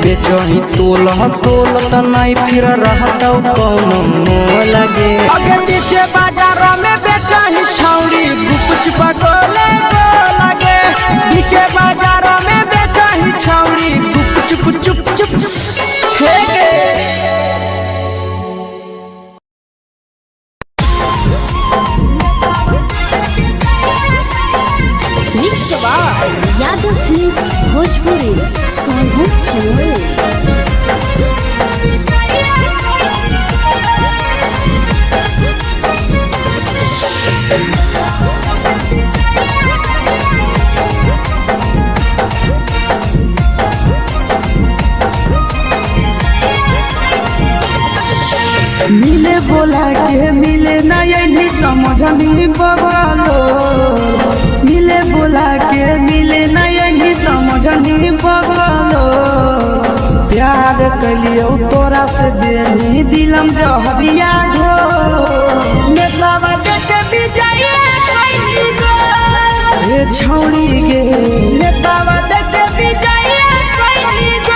बेचही तोल तोल त नहीं फिर रहतौ कौनो मोल गे। आगे पीछे बाजार में बेचही छौड़ी गुपचुप गोले गोला गे। पीछे बाजार में बेचही छौड़ी गुपचुप चुप चुप हे गे। Mix by Yadav films Bhojpuri Sonu Chamoli. मिले बोला के मिले नहीं समझनी बगलो। मिले बोला के मिले नहीं समझनी बगलो। प्यार कलियो तोरा से देनी दिलम जहरिया घो। नेतावा देख विजय कैली गो। हे छौड़ी गे नेतावा देख विजय कैली गो।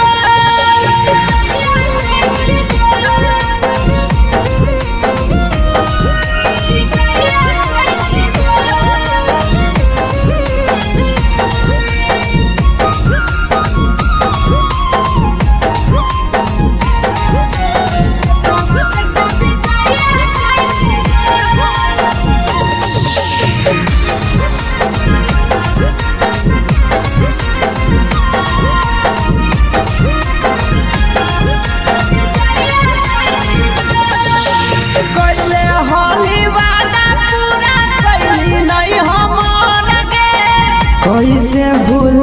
कैले होली वादा पूरा कैली नहीं हम गे। कैसे भूल